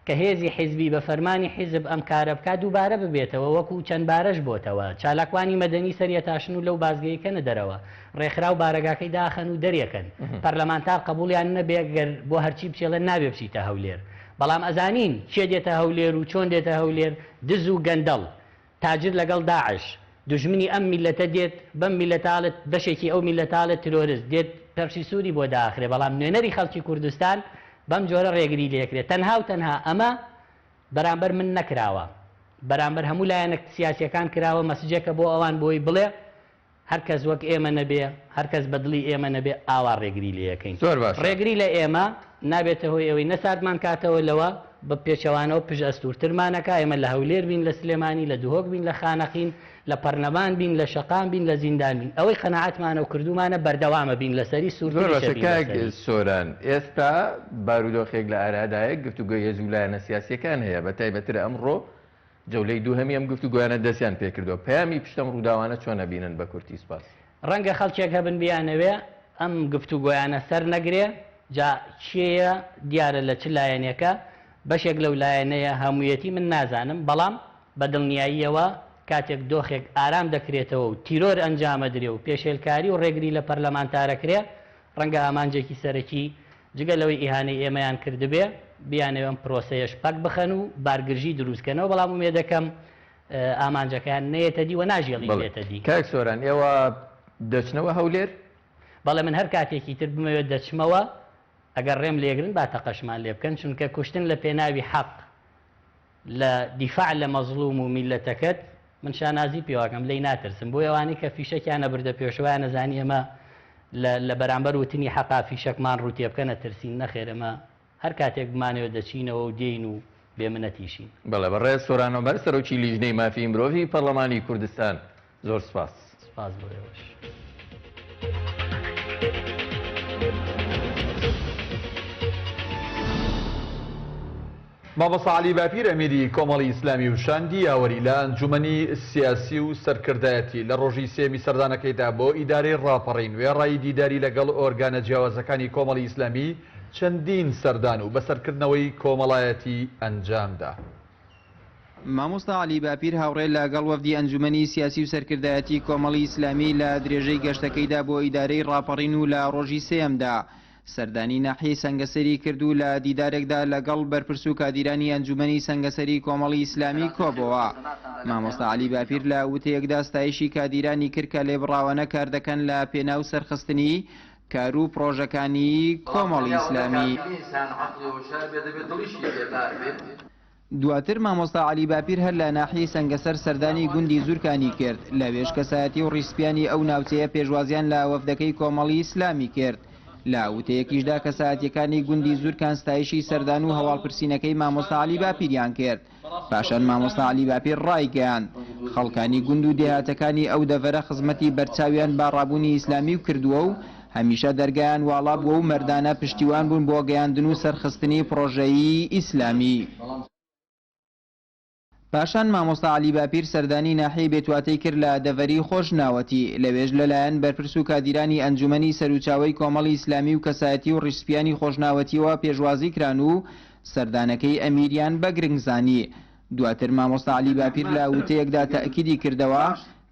کە هێزی حیزبی بە فەرمانی حیزب ئەم کارە بکات دووبارە ببێتەوە وەکو چەند بارەش بۆتەوە چالاکوانی مەدەنی سەری ئەتاشن و لەو بازگەی کەنە دەرەوە ڕێکخراو بارەگاکەی داخەن و دەرێکەن پەرلەمانتار قبوڵیان نەبێ گەر بۆ هەرچی بچێڵێن نابێ بچیتە هەولێر بەڵام ئەزانین کێ دێتە هەولێر و چۆن دێتە هەولێر دز و گەندەڵ تاجر لەگەڵ داعش دوژمنی ئەم میللەتە دێت بەم میللەتە ئەڵێت بەشێکی ئەو میللەتە ئەڵێت ترۆرست دێت پەخشی سوری بۆ داخرێ بەڵام نوێنەری خەڵکی کوردستان بەم جۆرە ڕێگری لێکرێ تەنها و تەنها ئەمە بەرامبەر من نەکراوە بەرامبەر هەموو لایەنە سیاسیەکان کراوە مەسجێکە بۆ ئەوان بۆی بڵێ هەر کەس وەک ئێمە نەبێ، هەر کەس بە دڵی ئێمە نەبێ ئاوا ڕێگری لێ ئەکەین. زۆر باشە. ڕێگری لە ئێمە نابێتە هۆی ئەوەی نە ساردمان کاتەوە لەوە، بە پێچەوانەوە پشت ئەستوورترمان ئەکا، ئێمە لە هەولێر بین، لە سلێمانی، لە دهۆک بین، لە خانەقین، لە پەرلەمان بین، لە شەقام بین، لە زیندان بین، ئەوەی قەناعەتمانە و کردوومانە بەردەوامە بین لەسەری، زۆر سوورتریش باشە ئەبین کاک لەسەری. سۆران، ئێستا بارودۆخێک لە ئارادایە گفتوگۆی هێز و لایەنە سیاسییەکان هەیە، بە تایبەتر ئەمڕۆ جەولەی دووهەمی ئەم گفتوگۆیانە دەستیان پێکردووە، پەیامی پشت ئەم ڕووداوانە چۆن ئەبینن؟ بە کورتی سوپاس. ڕەنگە خەڵکێک هەبن بیانەوێ ئەم گفتوگۆیانە سەر نەگرێ، جا کێیە دیارە لە چ لایەنێکە، بەشێک لەو لایەنەیە هەموویەتی من نازانم، بەڵام بە دڵنیاییەوە کاتێک دۆخێک ئارام دەکرێتەوە و تیرۆر ئەنجامەدرێ و پێشێلکاری و ڕێگری لە پەرلەمانتارەکرێ، ڕەنگە ئامانجێکی سەرەکی جگە لەوەی ئیهانەی ئێمەیان کردبێ، بیانەوێ ئەم پرۆسەیەش پەک بخەن و بارگرژی دروست کەنەوە، بەڵام ئومێدەکەم ئامانجەکەیان نەیەتە دی و ناژێڵین بەڵێ بێتە دی. کاک سۆران ئێوە دەچنەوە هەولێر؟ بەڵێ من هەر کاتێکی تر بمەوێت دەچمەوە، ئەگەر ڕێم لێگرن با تەقەشمان لێ بکەن، چونکە کوشتن لە پێناوی حەق، لە دیفاع لە مەزڵوم و میللەتەکەت من شانازی پێوەکەم لێی ناترسم بۆیە ئەوانەی کە فیشەکیان ئەبردە پێشەوەیان ئەزانی ئێمە لە لە بەرامبەر وتنی حەقا فیشەکمان ڕوو تێبکەن ئەترسین نەخێر ئێمە هەر کاتێک بمانەوێت دەچینەوە و دێین و بێ منەتیشین. بەڵێ بەڕێز سۆران عومەر سەرۆکی لیژنەی مافی مرۆڤی پەڕلەمانی کوردستان زۆر سپاس. سپاس بۆ ئێوەش. مامۆستا عەلی باپیر ئەمیری کۆمەڵی ئیسلامی و شاندی یاوەری لە ئەنجومەنی سیاسی و سەرکردایەتی لە ڕۆژی سێیەمی سەردانەکەیدا بۆ ئیدارەی ڕاپەڕین وێڕای دیداری لەگەڵ ئۆرگانە جیاوازەکانی کۆمەڵی ئیسلامی چەندین سەردان و بەسەرکردنەوەی کۆمەڵایەتی ئەنجامدا. مامۆستا عەلی باپیر هاوڕێ لە گەڵ وەفدی ئەنجومەنی سیاسی و سەرکردایەتی کۆمەڵی ئیسلامی لە درێژەی گەشتەکەیدا بۆ ئیدارەی ڕاپەڕین و لە ڕۆژی سێیەمدا. سەردانی ناحیەی سەنگەسەری کرد و لە دیدارێکدا لەگەڵ بەرپرس و کادیرانی ئەنجومەنی سەنگەسەری کۆمەڵی ئیسلامی کۆبۆوە. مامۆستا عەلی باپیر لە وتەیەکدا ستایشی کادیرانی کرد کە لێبڕاوانە کاردەکەن لە پێناو سەرخستنی کار و پڕۆژەکانی کۆمەڵی ئیسلامی. دواتر مامۆستا عەلی باپیر هەر لە ناحیەی سەنگەسەر سەردانی گوندی زورکانی کرد، لەوێش کەسایەتی و ڕیشسپیانی ئەو ناوچەیە پێشوازیان لە وەفدەکەی کۆمەڵی ئیسلامی کرد. لە وتەیەکیشدا کەسایەتیەکانی گوندی زورکان ستایشی سەردان و هەواڵپرسینەکەی مامۆستا عەلی باپیریان کرد. پاشان مامۆستا عەلی باپیر ڕایگەیاند، خەڵکانی گوند و دێهاتەکانی ئەو دەڤەرە خزمەتی بەرچاویان بە ڕابوونی ئیسلامی کردووە و هەمیشە دەرگایان واڵا بووە و مەردانە پشتیوان بوون بۆ گەیاندن و سەرخستنی پڕۆژەی ئیسلامی. پاشان مامۆستا عەلی باپیر سەردانی ناحیەی بێتواتەی کرد لە دەڤەری خۆشناوەتی، لەوێش لەلایەن بەرپرس و کادیرانی ئەنجومەنی سەروچاوەی کۆمەڵی ئیسلامی و کەسایەتی و ڕیشسپیانی خۆشناوەتیەوە پێشوازی کران و سەردانەکەی ئەمیریان بە گرنگ زانی. دواتر مامۆستا عەلی باپیر لە وتەیەکدا تەئکیدی کردەوە،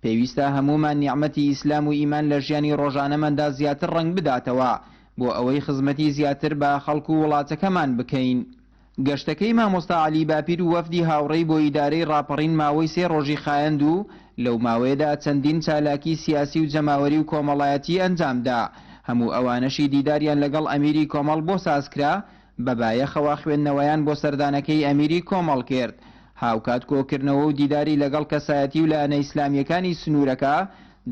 پێویستە هەموومان نیعمەتی ئیسلام و ئیمان لە ژیانی ڕۆژانەماندا زیاتر ڕەنگ بداتەوە بۆ ئەوەی خزمەتی زیاتر بە خەڵک و وڵاتەکەمان بکەین. گەشتەکەی مامۆستا عەلی باپیر و وەفدی هاوڕێی بۆ ئیدارەی ڕاپەڕین ماوەی سێ ڕۆژی خایەند و لەو ماوەیەدا چەندین چالاکی سیاسی و جەماوەری و کۆمەڵایەتی ئەنجامدا، هەموو ئەوانەشی دیداریان لەگەڵ ئەمیری کۆمەڵ بۆ سازکرا بە بایەخەوە خوێندنەوەیان بۆ سەردانەکەی ئەمیری کۆمەڵ کرد، هاوکات کۆکردنەوە و دیداری لەگەڵ کەسایەتی و لایەنە ئیسلامییەکانی سنوورەکە،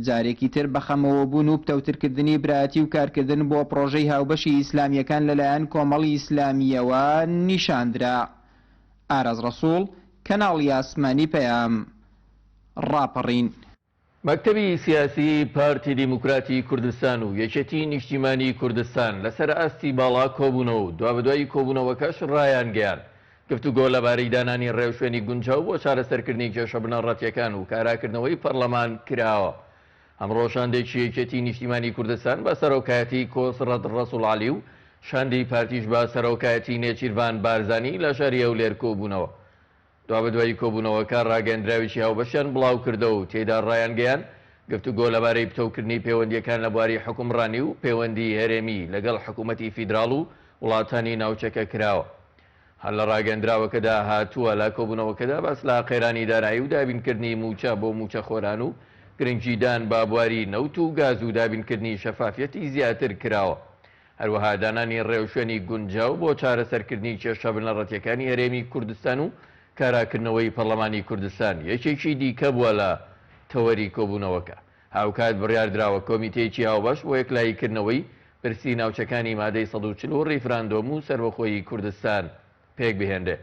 جارێکی تر بەخەمەوەبوون و پتەوترکردنی برایەتی و کارکردن بۆ پڕۆژەی هاوبەشی ئیسلامییەکان لەلایەن کۆمەڵی ئیسلامییەوە نیشاندرا. ئاراز ڕەسوڵ، کەناڵی ئاسمانی پەیام، ڕاپەڕین. مەکتەبی سیاسیی پارتی دیموکراتی کوردستان و یەکێتیی نیشتیمانیی کوردستان لەسەر ئاستی باڵا کۆبوونەوە و دوابەدوای کۆبوونەوەکەش ڕایانگەیاند، گفتوگۆ لەبارەی دانانی ڕێوشوێنی گونجاو بۆ چارەسەرکردنی کێشە بنەڕەتییەکان و کاراکردنەوەی پەرلەمان کراوە. ئەمڕۆ شاندێکی یەکێتیی نیشتیمانیی کوردستان بە سەرۆکایەتیی کۆسرەت ڕەسوڵ عەلی و شاندی پارتیش بە سەرۆکایەتیی نێچیرڤان بارزانی لە شاری هەولێر کۆبوونەوە. دوابەدوای کۆبوونەوەکە ڕاگەیەندراوێکی هاوبەشیان بڵاوکردەوە و تێیدا ڕایانگەیاند، گفتوگۆ لەبارەی پتەوکردنی پەیوەندییەکان لە بواری حوکمڕانی و پەیوەندیی هەرێمی لەگەڵ حکوومەتی فیدراڵ و وڵاتانی ناوچەکە کراوە. هەر لە ڕاگەیەندراوەکەدا هاتووە، لە کۆبوونەوەکەدا باس لە قەیرانی دارایی و دابینکردنی مووچە بۆ مووچەخۆران و گرنگیدان بە بواری نەوت و گاز و دابینکردنی شەفافیەتی زیاتر کراوە. هەروەها دانانی ڕێوشوێنی گونجاو بۆ چارەسەرکردنی کێشە بنەڕەتییەکانی هەرێمی کوردستان و کاراکردنەوەی پەڕلەمانی کوردستان یەکێکی دیکە بووە لە تەوەری کۆبوونەوەکە. هاوکات بڕیاردراوە کۆمیتەیەکی هاوبەش بۆ یەکلاییکردنەوەی پرسی ناوچەکانی مادەی 140 و ڕیفراندۆم و سەربەخۆیی کوردستان پێکبهێنرێ.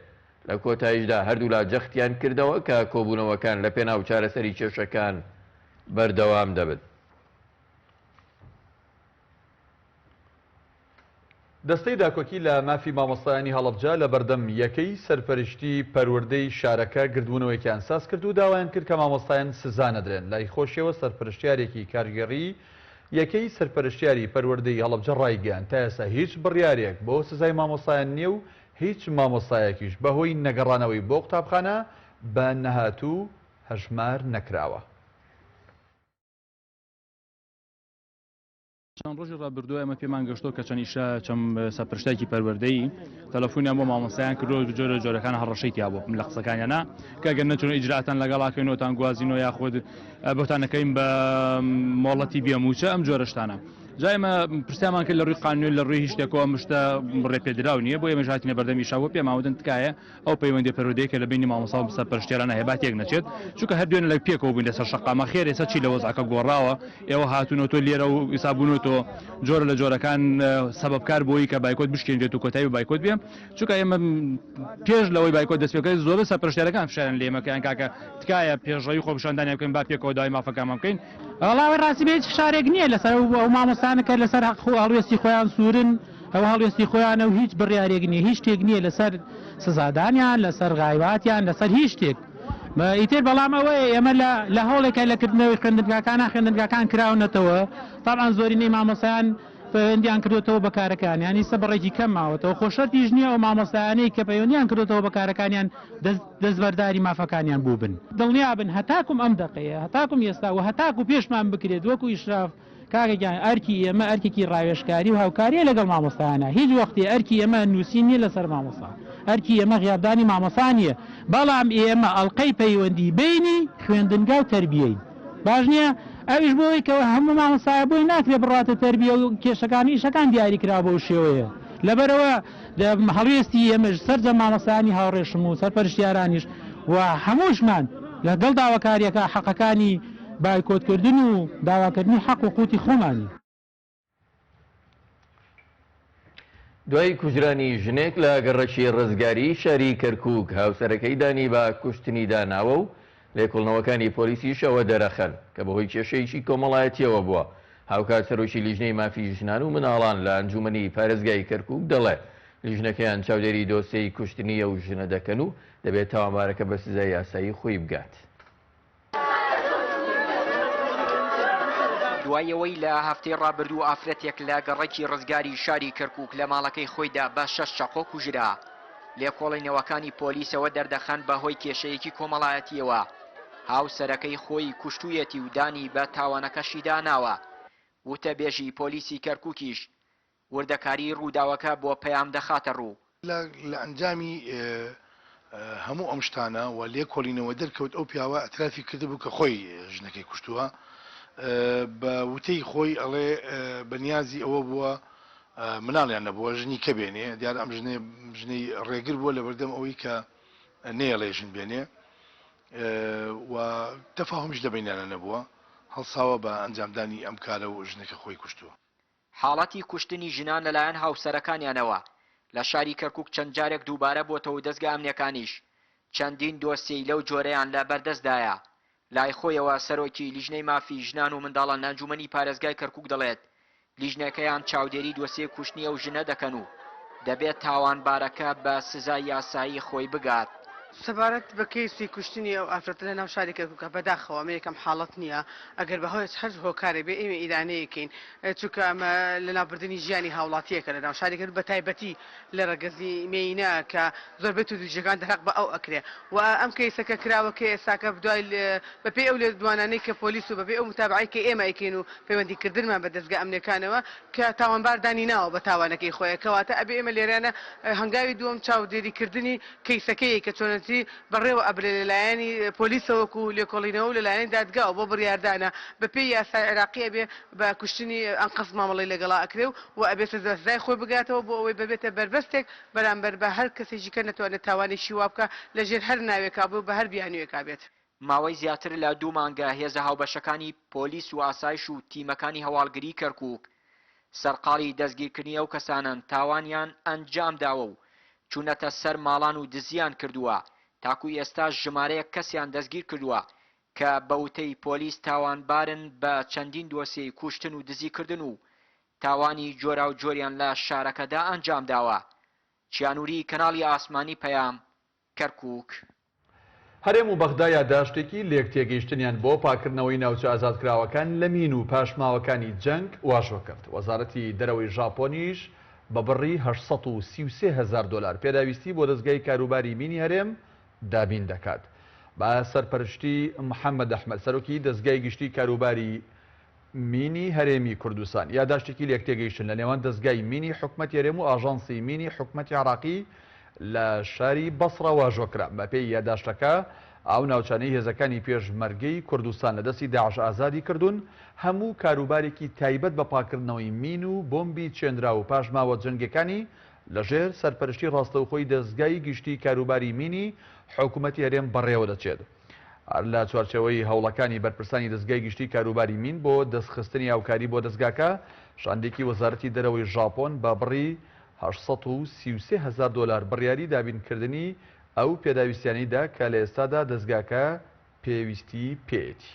لە کۆتاییشدا هەردوولا جەختیان کردەوە کە کۆبوونەوەکان لەپێناو چارەسەری کێشەکان بەردەوام دەبن. دەستەی داکۆکی لە مافی مامۆستایانی هەڵەبجە لە بەردەم یەکەی سەرپەرشتی پەروەردەی شارەکە گردبوونەوەیەکیان سازکرد و داوایان کرد کە مامۆستایان سزا نەدرێن. لای خۆشیەوە سەرپەرشتیارێکی کارگێڕیی یەکەی سەرپەرشتیاری پەروەردەی هەڵەبجە ڕایگەیاند، تا ئێستا هیچ بڕیارێک بۆ سزای مامۆستایان نییە و هیچ مامۆستایەکیش بەهۆی نەگەڕانەوەی بۆ قوتابخانە بە نەهاتوو هەژمار نەکراوە. چەند ڕۆژی ڕابردووە ئێمە پێمان گەشتووە کە چەند ئیشە چەند سەرپەرشتێکی پەروەردەیی تەلەفۆنیان بۆ مامۆستایان کردووە جۆرە جۆرەکان هەڕەشەی تیا بوو لە قسەکانیانە کە گەر نەچون ئیجراتان لەگەڵاکەین و تان گوازینەوە یاخود بۆتان نەکەین بە مۆڵەتی بێ مووچە ئەم جۆرە شتانە جا ئێمە پرسیارمان کرد لە ڕووی قانونی لە ڕووی هیچ شتێکەوە ئەم شتە ڕێپێدراو نییە بۆ ئێمەش هاتینە بەردەم ئیشا بۆ پێمان وتن تکایە ئەو پەیوەندیە پەروەردەیە کە لە بەینی مامۆستا و سەرپەرشتیارانە هەیە با تێک نەچێت، چونکە هەر دوێنێ لە پێکەوە بووین لەسەر شەقامە، خێر ئێستا چی لە وەزعەکە گۆڕاوە، ئێوە هاتوونەتۆ لێرە و ئیسا بوونەتۆ جۆرە لە جۆرەکان سەبەبکار بۆی کە بایکۆت بشکێنرێت و کۆتایی بە بایکۆت بێ، چونکە ئێمە پێش لەوەی بایکۆت دەست پێ بکات زۆربەی سەرپەرشتیارەکان فشاریان لێ ئێمە کردن کاکە تکایە پێشڕەوی خۆپیشاندانیان بکەین با پێکەوە داوای مافەکانمان بکەین. وەڵا ئەوەی ڕاستی بێ هیچ فشارێک نییە لەسەر ئەو مامۆستایانە کە لەسەر هەق هەڵوێستی خۆیان سوورن، ئەوە هەڵوێستی خۆیانە و هیچ بڕیارێک نییە، هیچ شتێک نییە لەسەر سزادانیان، لەسەر غایباتیان، لەسەر هیچ شتێک. ئیتر بەڵام ئەوەیە ئێمە لە لە هەوڵێکە لە کردنەوەی خوێندنگاکانە، خوێندنگاکان کراونەتەوە، تەبعەن زۆرینەی مامۆستایان پەیوەندیان کردۆتەوە بە کارەکانیان، ئیستا بڕێکی کەم ماوەتەوە، خۆ شەرتیش نییە ئەو مامۆستایانەی کە پەیوەندیان کردۆتەوە بە کارەکانیان دەست دەستبەرداری مافەکانیان بووبن. دڵنیابن هەتاکوم ئەم دەقەیە، هەتاکوم ئێستا و هەتاکو پێشمان بکرێت وەکو ئیشراف. کاکە گیان ئەرکی ئێمە ئەرکێکی ڕاوێژکاری و هاوکاریە لەگەڵ مامۆستایانە هیچ وەختێ ئەرکی ئێمە نووسین نیە لەسەر مامۆستا ئەرکی ئێمە غیابدانی مامۆستا نیە بەڵام ئێمە ئەڵقەی پەیوەندی بەینی خوێندنگا و تەربیەین باش نیە ئەویش بۆ ئەوەی کە هەموو مامۆستایە بۆی ناکرێ بڕواتە تەربیە و کێشەکان و ئیشەکان دیاری کراوە بەو شێوەیە لەبەرئەوە هەڵوێستی ئێمەش سەرجەم مامۆستایانی هاوڕێشم و سەرپەرشتیارانیش و هەمووشمان لەگەڵ داواکاریەکە حەقەکانی بایکۆتکردن و داواکردنی حەق و قوتی خۆمانین. دوای کوژرانی ژنێک لە گەڕەکی ڕزگاری شاری کەرکوک، هاوسەرەکەی دانی بە کوشتنیدا ناوە و لێکۆڵنەوەکانی پۆلیسیش ئەوە دەرەخەن کە بەهۆی کێشەیەکی کۆمەڵایەتییەوە بووە. هاوکات سەرۆکی لیژنەی مافی ژنان و منداڵان لە ئەنجوومەنی پارێزگای کەرکوک دەڵێ، لیژنەکەیان چاودێری دۆسیەی کوشتنی ئەو ژنە دەکەن و دەبێت تاوانبارەکە بە سزای یاسایی خۆی بگات. دوای ئەوەی لە هەفتەی ڕابردوو ئافرەتێک لە گەڕەکی ڕزگاری شاری کەرکوک لە ماڵەکەی خۆیدا بە شەش چەقۆ کوژرا، لێکۆڵینەوەکانی پۆلیس ئەوە دەردەخەن بەهۆی کێشەیەکی کۆمەڵایەتییەوە هاوسەرەکەی خۆی کوشتوویەتی و دانی بە تاوانەکەشیدا ناوە. وتەبێژی پۆلیسی کەرکوکیش وردەکاریی ڕووداوەکە بۆ پەیام دەخاتە ڕوو. لە ئەنجامی هەموو ئەم شتانە و لێکۆڵینەوە دەرکەوت ئەو پیاوە ئیعترافی کردبوو کە خۆی ژنەکەی کوشتووە. بە وتەی خۆی ئەڵێ بە نیازی ئەوە بووە مناڵیان نەبووە ژنی کە بێنێ، دیارە ئەم ژنەی ژنەی ڕێگر بووە لەبەردەم ئەوەی کە نەیەڵێ ژن بێنێ و تەفاهومیش لە بەینیانە نەبووە، هەڵساوە بە ئەنجامدانی ئەم کارە و ژنەکە خۆی کوشتووە. حاڵەتی کوشتنی ژنان لەلایەن هاوسەرەکانیانەوە لە شاری کەرکوک چەند جارێک دووبارە بۆتەوە و دەزگا ئەمنیەکانیش چەندین دۆسیەی لەو جۆرەیان لە بەردەستدایە. لای خۆیەوە سەرۆکی لیژنەی مافی ژنان و منداڵان لە ئەنجومەنی پارێزگای کەرکوک دەڵێت، لیژنەکەیان چاودێری دۆسیەی کوشتنی ئەو ژنە دەکەن و دەبێت تاوانبارەکە بە سزای یاسایی خۆی بگات. سەبارەت بە کەیسی کوشتنی ئەو ئافرەتە لە ناو شاری کەرکوکا بەداخەوە ئەمە یەکەم حاڵەت نییە ئەگەر بە هۆی هەر هۆکارێک بێ ئێمە ئیدانەیەکەین چونکە ئەمە لەناوبردنی ژیانی هاوڵاتییەکە لە ناو شاری کەرکوک بە تایبەتی لە ڕەگەزی مێینە کە زۆربەی توندوتیژیەکان دەرهەق بە ئەو ئەکرێ و ئەم کەیسە کە کراوە کە ئێستاکە دوای بە پێی ئەو لێدوانانەی کە پۆلیس و بە پێی ئەو متابەعەی کە ئێمە ئەیکەین و پەیوەندی کردنمان بە دەزگا ئەمنیەکانەوە کە تاوانبار دانی ناوە بە تاوانەکەی خۆی کەواتە ئەبێ ئێمە لێرانە هەنگاوی دووەم چاودێری کردنی کەیسەکەیە کە چۆنەتی بەڕێوە ئەبرێ لە لایەنی پۆلیسەوە وەکو لێکۆڵینەوە و لە لایەنی دادگاوە بۆ بڕیاردانە بە پێی یاسای عێراقی ئەبێ بە کوشتنی ئەنقەست مامەڵەی لەگەڵا ئەکرێ و و ئەبێ سزا سزای خۆی بگاتەوە بۆ ئەوەی ببێتە بەربەستێک بەرامبەر بە هەر کەسێکی کە نەتوانێت تاوانێکی وا بکا لە ژێر هەر ناوێکا بێ و بە هەر بیانوویەکا بێت. ماوەی زیاتر لە دوو مانگە هێزە هاوبەشەکانی پۆلیس و ئاسایش و تیمەکانی هەواڵگری کەرکوک سەرقاڵی دەستگیرکردنی ئەو کەسانەن تاوانیان ئەنجامداوە و چوونەتە سەر ماڵان و دزییان کردووە، تاکو ئێستاش ژمارەیەک کەسیان دەستگیرکردووە کە بە وتەی پۆلیس تاوانبارن بە چەندین دۆسیەی کوشتن و دزیکردن و تاوانی جۆراوجۆریان لە شارەکەدا ئەنجامداوە. چیانوری، کەناڵی ئاسمانی پەیام، کەرکوک. هەرێم و بەغدا یاداشتێکی لێکتێگەیشتنیان بۆ پاککردنەوەی ناوچە ئازادکراوەکان لە مین و پاشماوەکانی جەنگ واژۆ کرد. وەزارەتی دەرەوەی ژاپۆنیش بە بڕی 833 هەزار دۆلار پێداویستی بۆ دەزگای کاروباری مینی هەرێم دابین دەکات. بە سەرپەرشتی محەمەد ئەحمەد، سەرۆکی دەزگای گشتی کاروباری مینی هەرێمی کوردستان، یاداشتێکی لێکتێگەیشتن لە نێوان دەزگای مینی حکومەتی هەرێم و ئاژانسی مینی حکومەتی عێراقی لە شاری بەسڕە واژۆ کرا. بەپێی یاداشتەکە، ئەو ناوچانەی هێزەکانی پێشمەرگەی کوردستان لە دەستی داعش ئازادی کردوون، هەموو کاروبارێکی تایبەت بە پاککردنەوەی مین و بۆمبی چێنراو و پاشماوە جەنگیەکانی لەژێر سەرپەرشتی ڕاستەوخۆی دەزگای گشتی کاروباری مینی حکومەتی هەرێم بەڕێوەدەچێت. هەر لە چوارچێوەی هەوڵەکانی بەرپرسانی دەزگای گشتی کاروباری مین بۆ دەستخستنی هاوکاری بۆ دەزگاکە، شاندێکی وەزارەتی دەرەوەی ژاپۆن بە بڕی 833 هەزار دۆلار بڕیاری دابینکردنی ئەو پێداویستیانەی دا کە لە ئێستادا دەزگاکە پێویستی پێیەتی.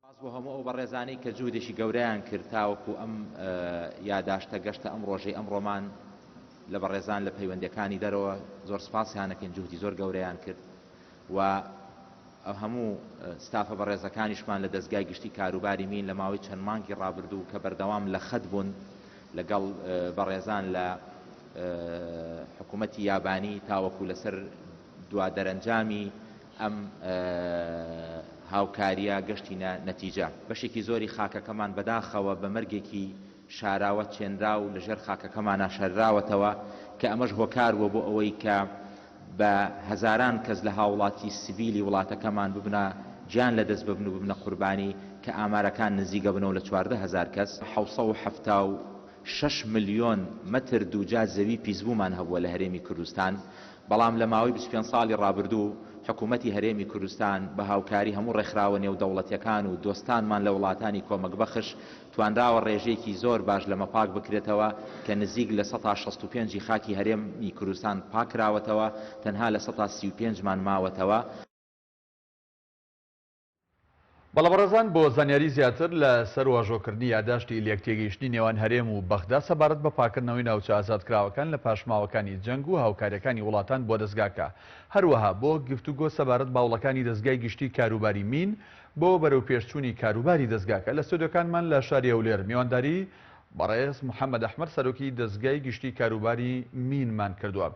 سپاس بۆ هەموو ئەو بەڕێزانەی کە جوهدێکی گەورەیان کرد تاوەکو ئەم یاداشتە گەشتە ئەم ڕۆژەی ئەمڕۆمان لە بەڕێزان لە پەیوەندیەکانی دەرەوە زۆر سپاسیانەکەین جوهدی زۆر گەورەیان کرد و هەموو ستافە بەڕێزەکانیشمان لە دەزگای گشتی کاروباری مین لە ماوەی چەند مانگی ڕابردوو کە بەردەوام لە خەت بوون لەگەڵ بەڕێزان لە حکوومەتی یابانی تاوەکو لەسەر دوا دەرەنجامی ئەم. هاوکارییە گەشتینە نەتیجە. بەشێکی زۆری خاکەکەمان بەداخەوە بە مەرگێکی شاراوە چێنراو لە ژێر خاکەکەمانا شارراوەتەوە کە ئەمەش هۆکار بووە بۆ ئەوەی کە بە هەزاران کەس لە هاوڵاتی سڤیلی وڵاتەکەمان ببنە گیان لە دەست ببن و ببنە قوربانی کە ئامارەکان نزیک ئەبنەوە لە 14 هەزار کەس. 776 ملیۆن مەتر دووجا زەوی پیسبوومان هەبووە لە هەرێمی کوردستان، بەڵام لە ماوەی 25 ساڵی ڕابردوو حکوومەتی هەرێمی کوردستان بە هاوکاری هەموو ڕێکخراوە نێودەوڵەتییەکان و دۆستانمان لە وڵاتانی کۆمەکبەخش توانراوە ڕێژەیەکی زۆر باش لەمە پاک بکرێتەوە کە نزیک 65% ی خاکی هەرێمی کوردستان پاککراوەتەوە، تەنها 35% مان ماوەتەوە. بەڵێ بەڕێزان بۆ زانیاری زیاتر لە سەر واژۆکردنی یاداشتی لێکتێگەیشتنی نێوان هەرێم و بەغدا سەبارەت بە پاکردنەوەی ناوچە ئازادکراوەکان لە پاشماوەکانی جەنگ و هاوکاریەکانی وڵاتان بۆ دەزگاکە هەروەها بۆ گفتوگۆ سەبارەت بە هەوڵەکانی دەزگای گشتی کاروباری مین بۆ بەرەوپێشچوونی کاروباری دەزگاکە لە ستۆدیۆکانمان لە شاری هەولێر میوانداری بەڕێز محەمەد ئەحمەد سەرۆکی دەزگای گشتی کاروباری مینمان کردووە.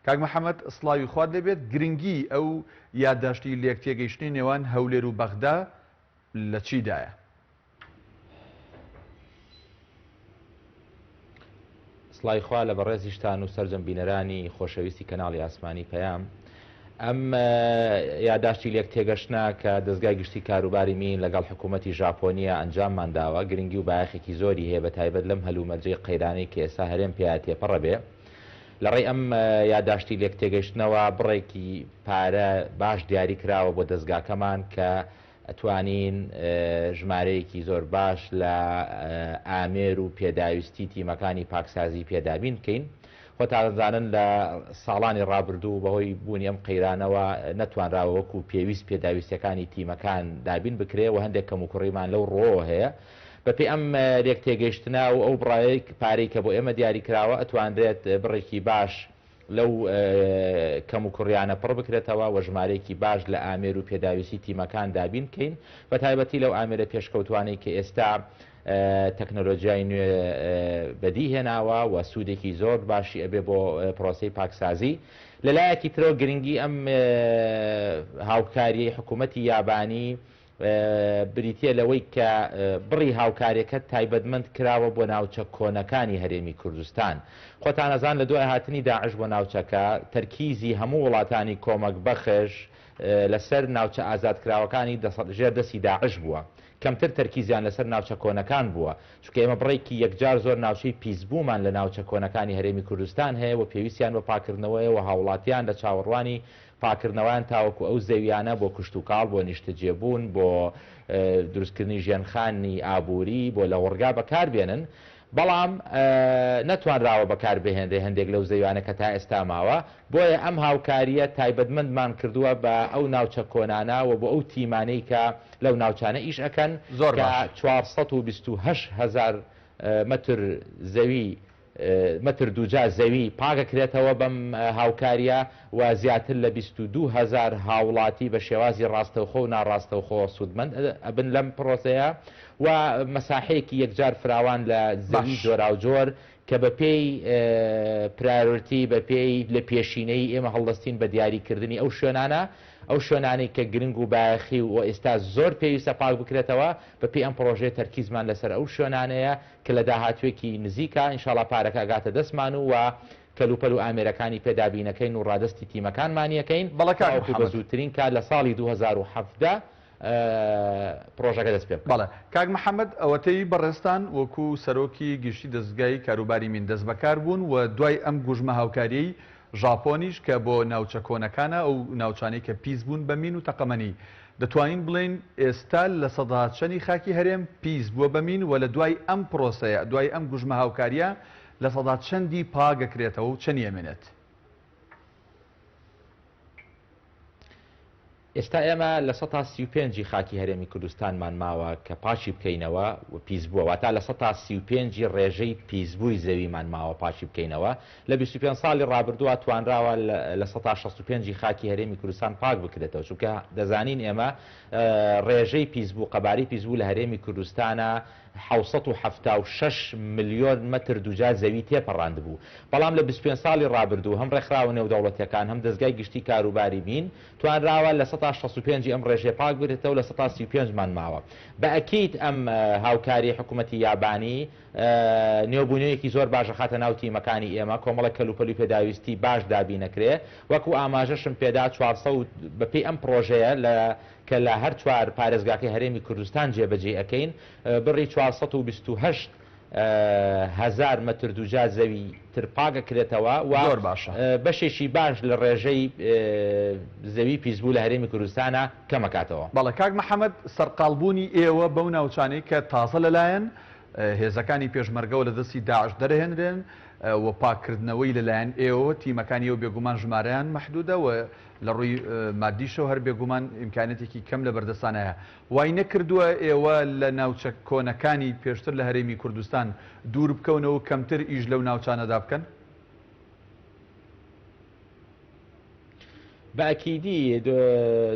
کاک محەمەد سڵاوی خوات لێبێت گرنگی ئەو یادداشتی لێکتێگەیشتنەی نێوان هەولێر و بەغدا لە چیدایە؟ سڵاوی خوا لە بەڕێزیشتان و سەرجەم بینەرانی خۆشەویستی کەناڵی ئاسمانی پەیام. ئەم یاداشتی لێک تێگەشتنە کە دەزگای گشتی کاروباری مین لەگەڵ حکوومەتی ژاپۆنیە ئەنجاممان داوە گرنگی و بایەخێکی زۆری هەیە بە تایبەت لەم هەلومەرجەی قەیرانەی کە ئێستا هەرێم پێیا تێپەڕە بێ. لە ڕێی ئەم یاداشتی لێک تێگەشتنەوە بڕێکی پارە باش دیاری کراوە بۆ دەزگاکەمان کە ئەتوانین ژمارەیەکی زۆر باش لە ئامێر و پێداویستی تیمەکانی پاکسازی پێ دابین بکەین. خۆتان دەزانن لە ساڵانی ڕابردوو بەهۆی بوونی ئەم قەیرانەوە نەتوانراوە وەکو پێویست پێداویستیەکانی تیمەکان دابین بکرێ و هەندێک کەموکوڕیمان لەو ڕووەوە هەیە. بەپێی ئەم لێکتێگەیشتنە و ئەو بڕە پارەی کە بۆ ئێمە دیاری کراوە ئەتوانرێت بڕێکی باش لەو کەموکوڕیانە پڕ بکرێتەوە و ژمارەیەکی باش لە ئامێر و پێداویستی تیمەکان دابین بکەین، بەتایبەتی لەو ئامێرە پێشکەوتوانەی کە ئێستا تەکنەلۆجیای نوێ بەدی هێناوە و سوودێکی زۆر باشی ئەبێ بۆ پرۆسەی پاکسازی. لەلایەکی ترەوە گرنگی ئەم هاوکاریەی حکوومەتی یابانی بریتییە لەوەی کە بڕی هاوکاریەکە تایبەتمەند کراوە بۆ ناوچە کۆنەکانی هەرێمی کوردستان. خۆتان ئەزان لە دوای هاتنی داعش بۆ ناوچەکە تەرکیزی هەموو وڵاتانی کۆمەک بەخش لەسەر ناوچە ئازادکراوەکانی ژێر دەستی داعش بووە. کەمتر تەرکیزیان لەسەر ناوچە کۆنەکان بووە. چونکە ئێمە بڕێکی یەکجار زۆر ناوچەی پیسبوومان لە ناوچە کۆنەکانی هەرێمی کوردستان هەیە و پێویستیان بە پاکردنەوەیە و هاوڵاتیان لە چاوەڕوانی پاککردنەوەیان تاوەکو ئەو زەویانە بۆ کشتوکاڵ، بۆ نیشتەجێبوون، بۆ دروستکردنی ژێنخانی ئابووری، بۆ لەوەڕگا بەکاربێنن، بەڵام نەتوانراوە بەکاربهێنرێ هەندێک لەو زەویانە کە تا ئێستا ماوە، بۆیە ئەم هاوکارییە تایبەتمەندمان کردووە بە ئەو ناوچە کۆنانە و بۆ ئەو تیمانەی کە لەو ناوچانە ئیش ئەکەن زۆر کە باش. 428 هەزار مەتر زەوی مەتر دووجا زەوی پاکەکرێتەوە بەم هاوکارییە و زیاتر لە 22 هەزار هاوڵاتی بە شێوازی ڕاستەوخۆ و ناڕاستەوخۆ سوودمەند ئەبن لەم پرۆسەیە و مەساحەیەکی یەکجار فراوان لە زەوی باش. جۆراوجۆر کە بەپێی priority بەپێی لە پێشینەیی ئێمە هەڵدەستین بە دیاریکردنی ئەو شوێنانە ئەو شوێنانەی کە گرنگ و بایەخی و ئێستا زۆر پێویستە پاک بکرێتەوە بەپێی ئەم پڕۆژەیە تەرکیزمان لەسەر ئەو شوێنانەیە کە لە داهاتووێکی نزیکا ان شاءاللە پارەکە ئەگاتە دەستمان و و کەلوپەل و ئامێرەکانی پێ دابینەکەین و ڕادەستی تیمەکانمانی ئەکەین بەڵێ کاک تاوەکو بە محەمەد. زووترین کات لە ساڵی 2017 پڕۆژەکە دەست پێ بکات. بەڵێ کاک محەمەد ئەوەتەی بەڕێزتان وەکو سەرۆکی گشتی دەزگای کاروباری مین دەستبەکار بوون و دوای ئەم گوژمە هاوکاریەی ژاپۆنیش کە بۆ ناوچە کۆنەکانە ئەو ناوچانەی کە پیس بوون بە مین و تەقەمەنی دەتوانین بڵێین ئێستا لە سەدا چەنی خاکی هەرێم پیس بووە بە مین و لە دوای ئەم پرۆسەیە دوای ئەم گوژمە هاوکاریە لە سەدا چەندی پاک ئەکرێتەوە و چەنی ئەمێنێت؟ ئێستا ئێمە 35% ی خاکی هەرێمی کوردستانمان ماوە کە پاکی بکەینەوە و پیسبووە، واتا 35% ی ڕێژەی پیسبووی زەویمان ماوە پاکی بکەینەوە، لە 25 ساڵی ڕابردووە توانراوە 65% ی خاکی هەرێمی کوردستان پاک بکرێتەوە، چونکە دەزانین ئێمە ڕێژەی پیسبوو، قەبارەی پیسبوو لە هەرێمی کوردستانە. 776 ملیۆن مەتر دووجا زەوی تێپەڕاندبوو. بەڵام لە 25 ساڵی ڕابردوو هەم ڕێکخراوە نێودەوڵەتیەکان هەم دەزگای گشتی کاروباری مین توانراوە 65% ی ئەم ڕێژەیە پاک بکرێتەوە 35% مان ماوە. بە ئەکید ئەم هاوکاریەی حکومەتی یابانی نوێبوونەوەیەکی زۆر باش ئەخاتە ناو تیمەکانی ئێمە، کۆمەڵێک کەلوپەلی پێداویستی باش دابینەکرێ، وەکو ئاماژەشم پێدا 400 و بەپێی ئەم پڕۆژەیە لە کە لە هەر چوار پارێزگاکەی هەرێمی کوردستان جێبەجێی ئەکەین بڕی 428 هەزار مەتر دووجا زەوی تر پاک ئەکرێتەوە و زۆر باشە. بەشێکی باش لە ڕێژەی زەوی پیسبوو لە هەرێمی کوردستانا کەم ئەکاتەوە. بەڵێ کاک محەمەد، سەرقاڵبوونی ئێوە بەو ناوچانەی کە تازە لەلایەن هێزەکانی پێشمەرگەوە لە دەستی داعش دەرهێنرێن و پاککردنەوەی لەلایەن ئێوەوە، تیمەکانی ئێوە بێگومان ژمارەیان مەحدودە و لە ڕووی مادیشەوە هەر بێگومان ئیمکانیەتێکی کەم لە بەردەستان هەیە. وای نەکردووە ئێوە لە ناوچە کۆنەکانی پێشتر لە هەرێمی کوردستان دوور بکەونەوە و کەمتر ئیش لەو ناوچانەدا بکەن؟ بە ئەکیدی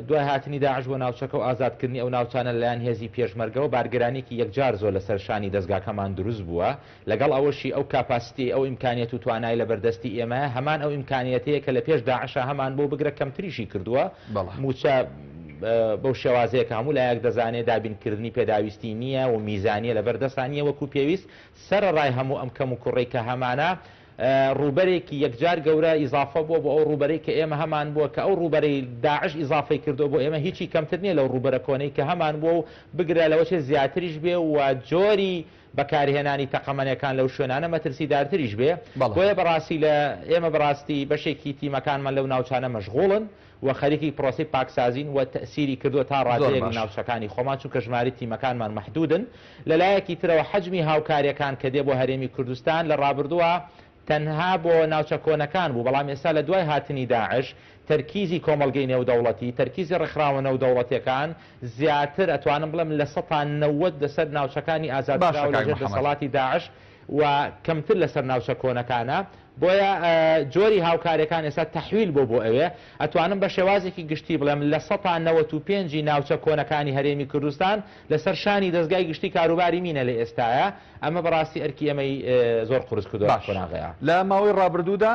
دوای هاتنی داعش بۆ ناوچەکە و ئازادکردنی ئەو ناوچانە لەلایەن هێزی پێشمەرگەوە بارگرانیەکی یەکجار زۆر لەسەر شانی دەزگاکەمان دروست بووە، لەگەڵ ئەوەشی ئەو capacity ئەو ئیمکانیەت و توانای لەبەردەستی ئێمەیە هەمان ئەو ئیمکانیەتەیە کە لە پێش داعشا هەمان بوو بگرە کەمتریشی کردووە، مووچە بەو شێوازەیە کە هەموو لایەک دەزانێ دابینکردنی پێداویستی نییە و میزانیە لەبەردەستا نییە وەکو پێویست، سەرەڕای هەموو ئەم کەموکوڕی کە هەمانە ڕووبەرێکی یەکجار گەورە ئیزافە بووە بۆ ئەو ڕووبەرەی کە ئێمە هەمان بووە، کە ئەو ڕووبەرەی داعش ئیزافەی کردووە بۆ ئێمە هیچی کەمتر نییە لەو ڕووبەرە کۆنەی کە هەمان بووە و بگرە لەوەچێ زیاتریش بێ و جۆری بەکارهێنانی تەقەمەنیەکان لەو شوێنانە مەترسیدارتریش بێ. بۆیە بەڕاستی لە ئێمە بەڕاستی بەشێکی تیمەکانمان لەو ناوچانە مەشغوڵن و خەریکی پرۆسەی پاکسازین و تەئسیری کردووە تا ڕادەیەک لە ناوچەکانی خۆمان چونکە ژمارەی تیمەکانمان مەحدودن. لە لایەکی ترەوە حەجمی هاوکاریەکان کە دێ بۆ هەرێمی کوردستان لە ڕابردووە تەنها بۆ ناوچە کۆنەکان بوو بەڵام ئێستا لە دوای هاتنی داعش تەرکیزی کۆمەڵگەی نێودەوڵەتی تەرکیزی ڕێکخراوە نەودەوڵەتیەکان زیاتر ئەتوانم بڵێم 90% لەسەر ناوچەکانی ئازادکراوە لەژێر دەسەڵاتی داعش و کەمتر لەسەر ناوچە کۆنەکانە، بۆیە جۆری هاوکاریەکان ئێستا تەحویل بۆ بۆ ئەوێ، ئەتوانم بە شێوازێکی گشتی بڵێم 95% ی ناوچە کۆنەکانی هەرێمی کوردستان لەسەر شانی دەزگای گشتی کاروباری مینە لە ئێستایا، ئەمە بەڕاستی ئەرکی ئێمەی زۆر قورس کردوە لەم باش قۆناغەیا. لە ماوەی ڕابردوودا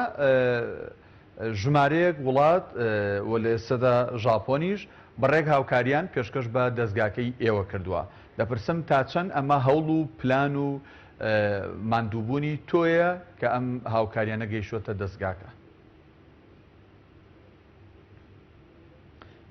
ژمارەیەک وڵات و لە ئێستەدا ژاپۆنیش بڕێک هاوکاریان پێشکەش بە دەزگاکەی ئێوە کردووە. دەپرسم تا چەند ئەمە هەوڵ و پلان و ماندووبوونی تۆیە کە ئەم هاوکاریانە گەیشتووەتە دەزگاکە؟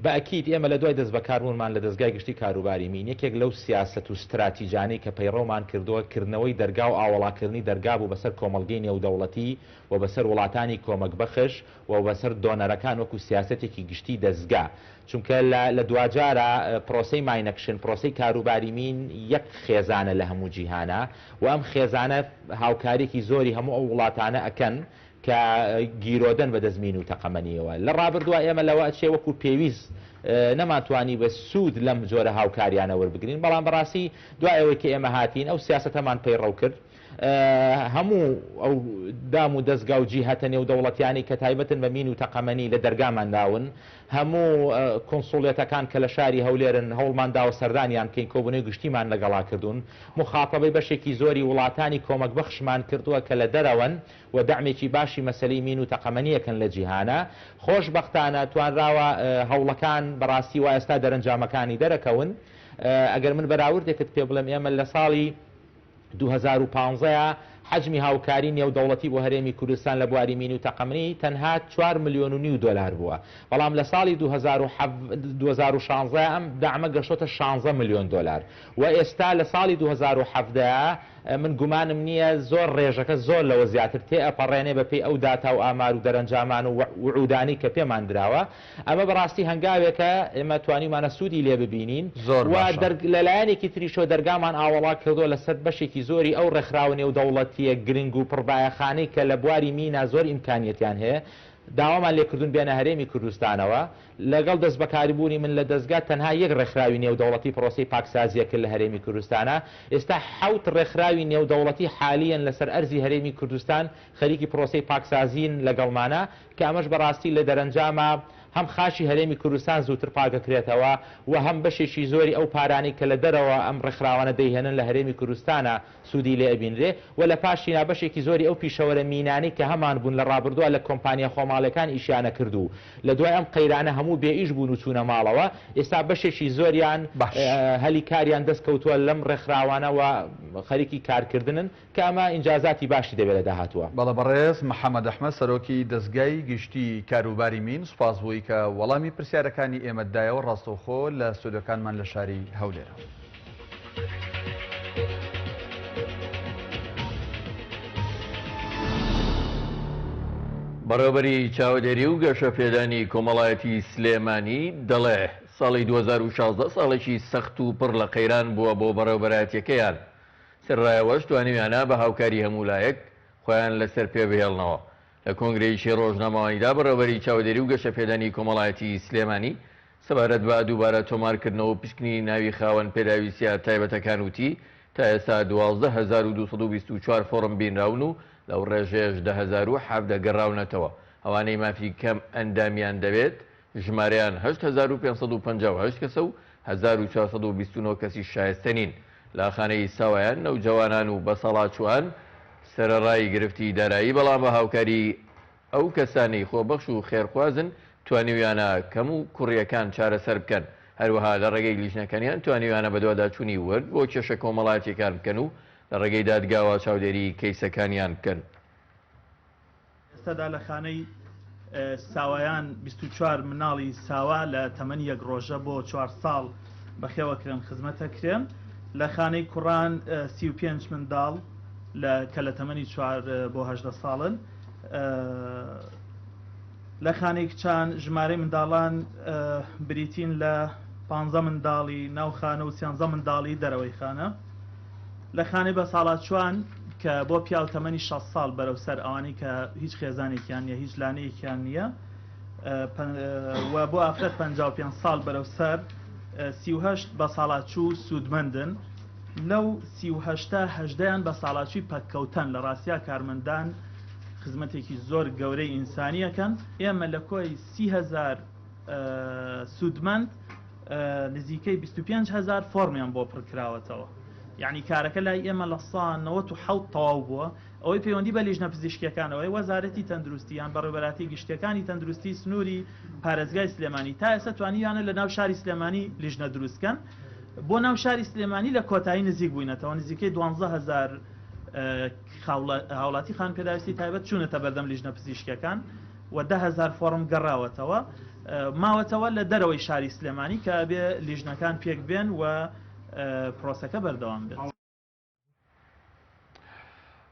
بە ئەکید ئێمە لە دوای دەستبەکاربوونمان لە دەزگای گشتی کاروباری مین یەکێک لەو سیاسەت و ستراتیجانەی کە پەیڕەومان کردووە کردنەوەی دەرگا و ئاوەڵاکردنی دەرگا بوو بەسەر کۆمەڵگەی نێودەوڵەتی و بەسەر وڵاتانی کۆمەکبەخش و بەسەر دۆنەرەکان وەکو سیاسەتێکی گشتی دەزگا چونکە لە لە دواجارا پرۆسەی mine action پرۆسەی کاروباری مین یەک خێزانە لە هەموو جیهانا و ئەم خێزانە هاوکاریەکی زۆری هەموو ئەو وڵاتانە ئەکەن کە گیرۆدەن بە دەست مین و تەقەمەنیەوە. لە ڕابردووا ئێمە لەوە ئەچێ وەکو پێویست نەمانتوانی بە سوود لەم جۆرە هاوکاریانە وەربگرین، بەڵام بەڕاستی دوای ئەوەی کە ئێمە هاتین ئەو سیاسەتەمان پەیڕەو کرد، هەموو ئەو دام و دەزگا و جیهەتە نێودەوڵەتیانەی کە تایبەتن بە مین و تەقەمەنی لە دەرگامان داون، هەموو کونسوڵیەتەکان کە لە شاری هەولێرن هەوڵمان داوە سەردانیان بکەین، کۆبوونەوەی گشتیمان لەگەڵا کردوون، موخاتەبەی بەشێکی زۆری وڵاتانی کۆمەکبەخشمان کردووە کە لە دەرەوەن، و دەعمێکی باشی مەسەلەی مین و تەقەمەنیەکەن لە جیهانا، خۆشبەختانە توانراوە هەوڵەکان بەڕاستی وا ئێستا دەرەنجامەکانی دەرەکەون، ئەگەر من بەراوردێکت پێ بڵێم ئێمە لە ساڵی 2015 حەجمی هاوکاری نێودەوڵەتی بۆ هەرێمی کوردستان لە بواری مین و تەقەمەنی تەنها چوار ملیۆن و نیو دۆلار بووە، بەڵام لە ساڵی 2016 ئەم دەعمە گەشتۆتە 16 ملیۆن دۆلار و ئێستا لە ساڵی 2017 من گومانم نییە زۆر ڕێژەکە زۆر لەوە زیاتر تێئەپەڕێنێ بە پێی ئەو داتا و ئامار و دەرەنجامان و وعودانەی کە پێمان دراوە. ئەمە بەڕاستی هەنگاوێکە ئێمە توانیومانە سوودی لێ ببینین زۆر و باشە. لە لایەنێکی تریشەوە دەرگامان ئاوەڵا کردووە لەسەر بەشێکی زۆری ئەو ڕێکخراوە نێودەوڵەتییە گرنگ و پڕبایەخانەی کە لە بواری مینا زۆر ئیمکانیەتیان هەیە داوامان لێکردوون بێنە هەرێمی کوردستانەوە. لەگەڵ دەستبەکاربوونی من لە دەزگا تەنها یەک ڕێکخراوی نێودەوڵەتی پرۆسەی پاکسازیە کرد لە هەرێمی کوردستانا، ئێستا حەوت ڕێکخراوی نێودەوڵەتی حالیەن لەسەر ئەرزی هەرێمی کوردستان خەریکی پرۆسەی پاکسازین لەگەڵمانا، کە ئەمەش بەڕاستی لە دەرەنجاما هەم خاکی هەرێمی کوردستان زووتر پاکەکرێتەوە و هەم بەشێکی زۆری ئەو پارانەی کە لە دەرەوە ئەم ڕێکخراوانە دەیهێنن لە هەرێمی کوردستانا سوودی لێ ئەبینرێ و لە پاشینا بەشێکی زۆری ئەو پیشەوەرە مینانەی کە هەمان بوون لە ڕابردووا لە کۆمپانیا خۆماڵیەکان ئیشیان ئەکرد و لە دوای ئەم قەیرانە هەموو بێ ئیش بوون و چوونە ماڵەوە ئێستا بەشێکی زۆریان باش. هەلی کاریان دەست کەوتووە لەم ڕێکخراوانە و خەریکی کارکردنن کە ئەمە ئینجازاتی باشی دەبێت لە داهاتووە. بەڵێ بەڕێز محەمەد ئەحمەد سەرۆکی دەزگای گشتی کاروباری مین سوپاس بۆی کە وەڵامی پرسیارەکانی ئێمەت دایەوە ڕاستەوخۆ لە ستۆدیۆکانمان لە شاری هەولێرەوە. بەڕێوەبەری چاودێری و گەشەپێدانی کۆمەڵایەتی سلێمانی دەڵێ، ساڵی 2016 ساڵێکی سەخت و پڕ لە قەیران بووە بۆ بەڕێوەبەرایەتیەکەیان، سەرەڕای ئەوەش توانیویانە بە هاوکاری هەموو لایەک خۆیان لەسەر پێ بهێڵنەوە. لە کۆنگرەیەکی ڕۆژنامەوانیدا بەڕێوەبەری چاودێری و گەشەپێدانی کۆمەڵایەتی سلێمانی سەبارەت بە دووبارە تۆمارکردنەوە و پشکنینی ناوی خاوەن پێداویستییە تایبەتەکان وتی، تا ئێستا 12224 فۆڕم بینراون و لەو ڕێژەیەش 10017 گەڕاونەتەوە. ئەوانەی مافی کەم ئەندامیان دەوێت ژمارەیان 8558 کەسە و 1429 کەسیش شایستە نین. لە خانەی ساوایان، نەوجەوانان و بەساڵاچووان سەرەڕای گرفتی دارایی بەڵام بە هاوکاری ئەو کەسانەی خۆبەخش و خێرخوازن توانیویانە کەم و کوڕییەکان چارەسەر بکەن، هەروەها لە ڕێگەی لیژنەکانیان توانیویانە بەدواداچوونی ورد بۆ کێشە کۆمەڵایەتییەکان بکەن و لە ڕێگەی دادگاوە چاودێری کەیسەکانیان بکەن. ئێستادا لە خانەی ساوایان 24 مناڵی ساوا لە تەمەنی یەک ڕۆژە بۆ چوار ساڵ بەخێوەکرێن خزمەتەکرێن لە خانەی کوڕان 35 منداڵ لە کە لە تەمەنی چوار بۆ هەژدە ساڵن لە خانەی کچان ژمارەی منداڵان بریتین لە پ منداڵی ناو خانە و سیانزە منداڵی دەرەوەی خانە لە خانەی بەساڵاچوان کە بۆ پیاو تەمەنی 6 ساڵ بەرەو سەر ئەوانەی کە هیچ خێزانێکیان نییە هیچ لانەیەکیان نییە و بۆ ئافرەت 55 ساڵ بەرەو سەر 38 بەساڵاچوو سوودمەندن لەو 38 هەژدەیان بەساڵاچووی پەککەوتەن لە ڕاستیا کارمەندان خزمەتێکی زۆر گەورەی ئینسانیەکەن ئێمە لە کۆی 30هزار سوودمەند نزیکەی 25 هزار فۆرمیان بۆ پڕکراوەتەوە یعنی کارەکە لای ئێمە لە سا 97 تەواو بووە ئەوەی پەیوەندی بە لیژنە پزیشکیەکانەوەی وەزارەتی تەندروستی یان بەڕێوەبەراتی گشتیەکانی تەندروستی سنووری پارێزگای سلێمانی تا ئێستا توانیویانە لە ناو شاری سلێمانی لیژنە دروستکەن بۆ ناو شاری سلێمانی لە کۆتایی نزیک بووینەتەوە نزیکەی 12000 هاوڵاتی خان پێداویستی تایبەت چوونەتە بەردەم لیژنە پزیشکیەکان و 10000 فۆڕم گەڕاوەتەوە ماوەتەوە لە دەرەوەی شاری سلێمانی کە ئەبێ لیژنەکان پێک بێن و پرۆسەکە بەردەوام بێت.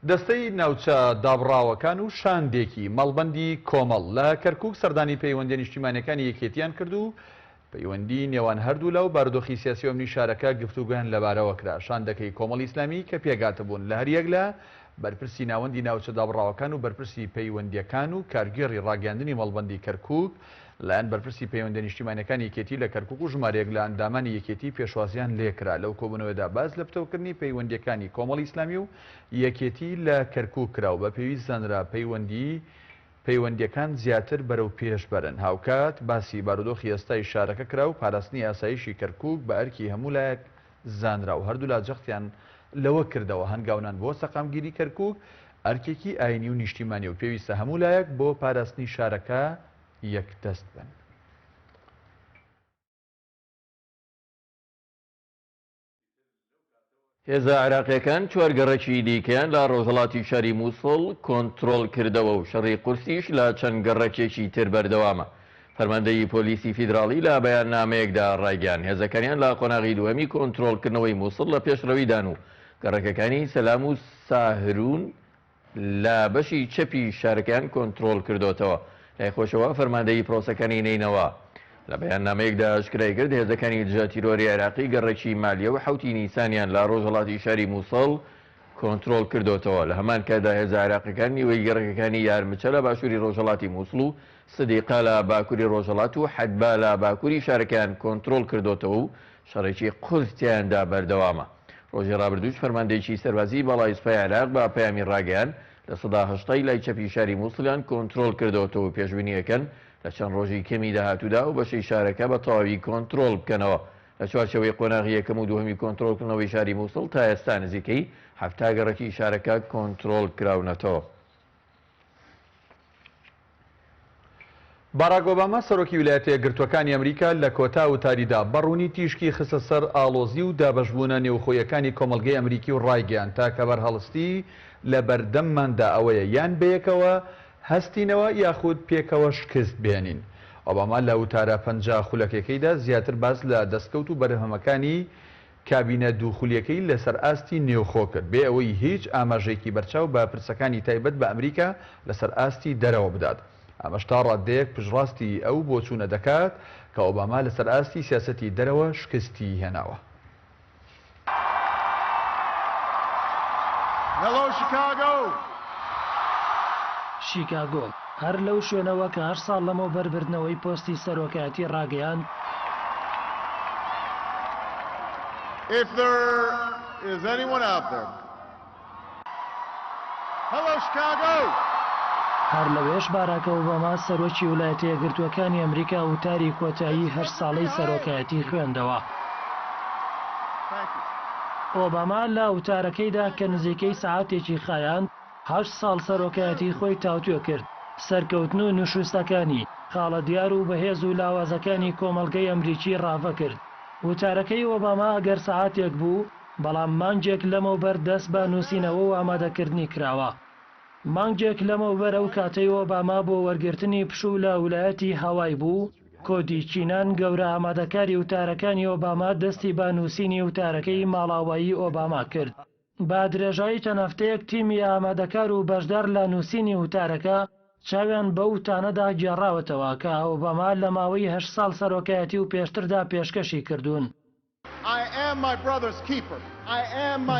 دەستەی ناوچە دابڕاوەکان و شاندێکی مەڵبەندی کۆمەڵ لە کەرکوک سەردانی پەیوەندیە نیشتیمانیەکانی یەکێتیان کرد و پەیوەندی نێوان هەردوولا و بارودۆخی سیاسی و ئەمنی شارەکە گفتوگۆیان لەبارەوە کرا. شاندەکەی کۆمەڵی ئیسلامی کە پێکهاتبوون لە هەریەک لە بەرپرسی ناوەندی ناوچە دابڕاوەکان و بەرپرسی پەیوەندیەکان و کارگێڕی ڕاگەیاندنی مەڵبەندی کەرکوک لایەن بەرپرسی پەیوەندیە نیشتیمانیەکانی یەکێتی لە کەرکوک و ژمارەیەک لە ئەندامانی یەکێتی پێشوازیان لێکرا. لەو کۆبوونەوەیەدا باس لە پتەوکردنی پەیوەندیەکانی کۆمەڵی ئیسلامی و یەکێتی لە کەرکوک کرا و بە پێویست زانرا پەیوەندی پەیوەندیەکان زیاتر بەرەو پێش بەرن. هاوکات باسی بارودۆخی ئێستای شارەکە کرا و پاراستنی ئاسایشی کەرکوک بە ئەرکی هەموو لایەک زانرا و هەردوولا جەختیان لەوە کردەوە هەنگاونان بۆ سەقامگیری کەرکوک ئەرکێکی ئاینی و نیشتیمانیە و پێویستە هەموو لایەک بۆ پاراستنی شارەکە یەکدەست بن. هێزە عێراقییەکان چوار گەڕەکی دیکەیان لە ڕۆژهەڵاتی شاری مووسڵ کۆنترۆڵ کردەوە و شەڕی قورسیش لە چەند گەڕەکێکی تر بەردەوامە. فەرماندەیی پۆلیسی فیدراڵی لە بەیاننامەیەکدا ڕایگەیاند، هێزەکانیان لە قۆناغی دووەمی کۆنترۆڵکردنەوەی مووسڵ لە پێشڕەویدان و گەڕەکەکانی سەلام و ساهرون لە بەشی چەپی شارەکەیان کۆنترۆڵ کردۆتەوە. لای خۆشەوە فەرماندەیی پرۆسەکانی نەینەوا لە بەیاننامەیەکدا ئاشکرای کرد، هێزەکانی دژە تیرۆری عێراقی گەڕەکی مالیە و حەوتی نیسانیان لە ڕۆژهەڵاتی شاری موسڵ کۆنترۆڵ کردۆتەوە. لە هەمان کاتدا هێزە عێراقیەکان نیوەی گەڕەکەکانی یارمچە لە باشووری ڕۆژهەڵاتی موسڵ و سدیقە لە باکووری ڕۆژهەڵات و حەدبا لە باکووری شارەکەیان کۆنترۆڵ کردۆتەوە و شەڕێکی قورس تیایاندا بەردەوامە. ڕۆژی ڕابردووش فەرماندەیەکی سەربازیی باڵای سوپای عێراق بە پەیامی ڕاگەیاند، لە سەدا هەشتای لای چەپی شاری موسڵیان کۆنترۆڵ کردۆتەوە و پێشبینی ئەکەن. لە چەند ڕۆژی کەمی داهاتوودا ئەو بەشەی شارەکە بە تەواوی کۆنترۆڵ بکەنەوە. لە چوارچێوەی قۆناغی یەکەم و دووهەمی کۆنترۆڵکردنەوەی شاری موسڵ تا ئێستا نزیکەی 70 گەڕەکی شارەکە کۆنترۆڵ کراونەتەوە. باراک ئۆباما سەرۆکی ویلایەتە یەکگرتووەکانی ئەمریکا لە کۆتا وتاریدا بە ڕوونی تیشکی خستە سەر ئاڵۆزی و دابەشبوونە نێوخۆییەکانی کۆمەڵگەی ئەمریکی و ڕایگەیاند تاکە بەرهەڵستی لە بەردەمماندا ئەوەیە یان بەیەکەوە هەستینەوە یاخود پێکەوە شکست بهێنین. ئۆباما لە وتارە 50 خولەکێکەیدا زیاتر باس لە دەستکەوت و بەرهەمەکانی کابینە دووخولیەکەی لەسەر ئاستی نێوخۆ کرد، بێ ئەوەی هیچ ئاماژەیەکی بەرچاو بە پرسەکانی تایبەت بە ئەمریکا لەسەر ئاستی دەرەوە بدات. ئەمەش تا ڕاددەیەک پشتڕاستی ئەو بۆچوونە دەکات کە ئۆباما لەسەر ئاستی سیاسەتی دەرەوە شکستی هێناوە. Hello Chicago! شیکاگۆ، هەر لەو شوێنەوە کە هەشت ساڵ لەمەوبەر بردنەوەی پۆستی سەرۆکایەتی ڕاگەیاند، If there is anyone out there. Hello Chicago! هەر لەوێش باراک ئۆباما سەرۆکی ولایەتە یەکگرتووەکانی ئەمریکا وتاری کۆتایی هەشت ساڵەی سەرۆکایەتی خوێندەوە. ئۆباما لە وتارەکەیدا کە نزیکەی سەعاتێکی خایاند، هەشت ساڵ سەرۆکایەتی خۆی تاوتوێ کرد، سەرکەوتن و نوشوستەکانی، خاڵە دیار و بەهێز و لاوازەکانی کۆمەڵگەی ئەمریکی ڕاڤە کرد. وتارەکەی ئۆباما ئەگەر سەعاتێک بوو، بەڵام مانگێک لەمەوبەر دەست بە نووسینەوە و ئامادەکردنی کراوە. مانگێک لەمەوبەر ئەو کاتەی ئۆباما بۆ وەرگرتنی پشوو لە ولایەتی هاوای بوو، کۆدی کینان گەورە ئامادەکاری وتارەکانی ئۆباما دەستی بە نووسینی وتارەکەی ماڵاوایی ئۆباما کرد. بە درێژایی چەند هەفتەیەک تیمی ئامادەکار و بەشدار لە نووسینی وتارەکە چاویان بەو وتانەدا گێڕاوەتەوە کە ئۆباما لە ماوەی هەشت ساڵ سەرۆکایەتی و پێشتردا پێشکەشی کردوون.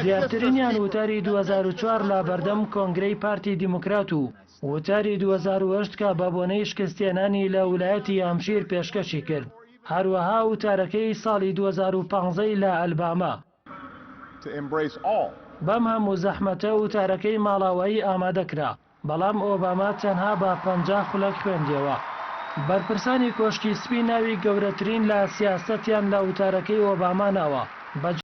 دیارترینیان وتاری 2004 لە بەردەم کۆنگرەی پارتی دیموکرات و وتاری 2008 کە بە بۆنەی شکستهێنانی لە ولایەتی هامشیر پێشکەشی کرد، هەروەها وتارەکەی ساڵی 2015 ی لە ئەلباما. بەم هەموو زەحمەتە وتارەکەی ماڵاوایی ئامادە کرا، بەڵام ئۆباما تەنها بە 50 خولەک خوێندیەوە. بەرپرسانی کۆشکی سپی ناوی گەورەترین لە سیاسەتیان لە وتارەکەی ئۆباما ناوە، بە.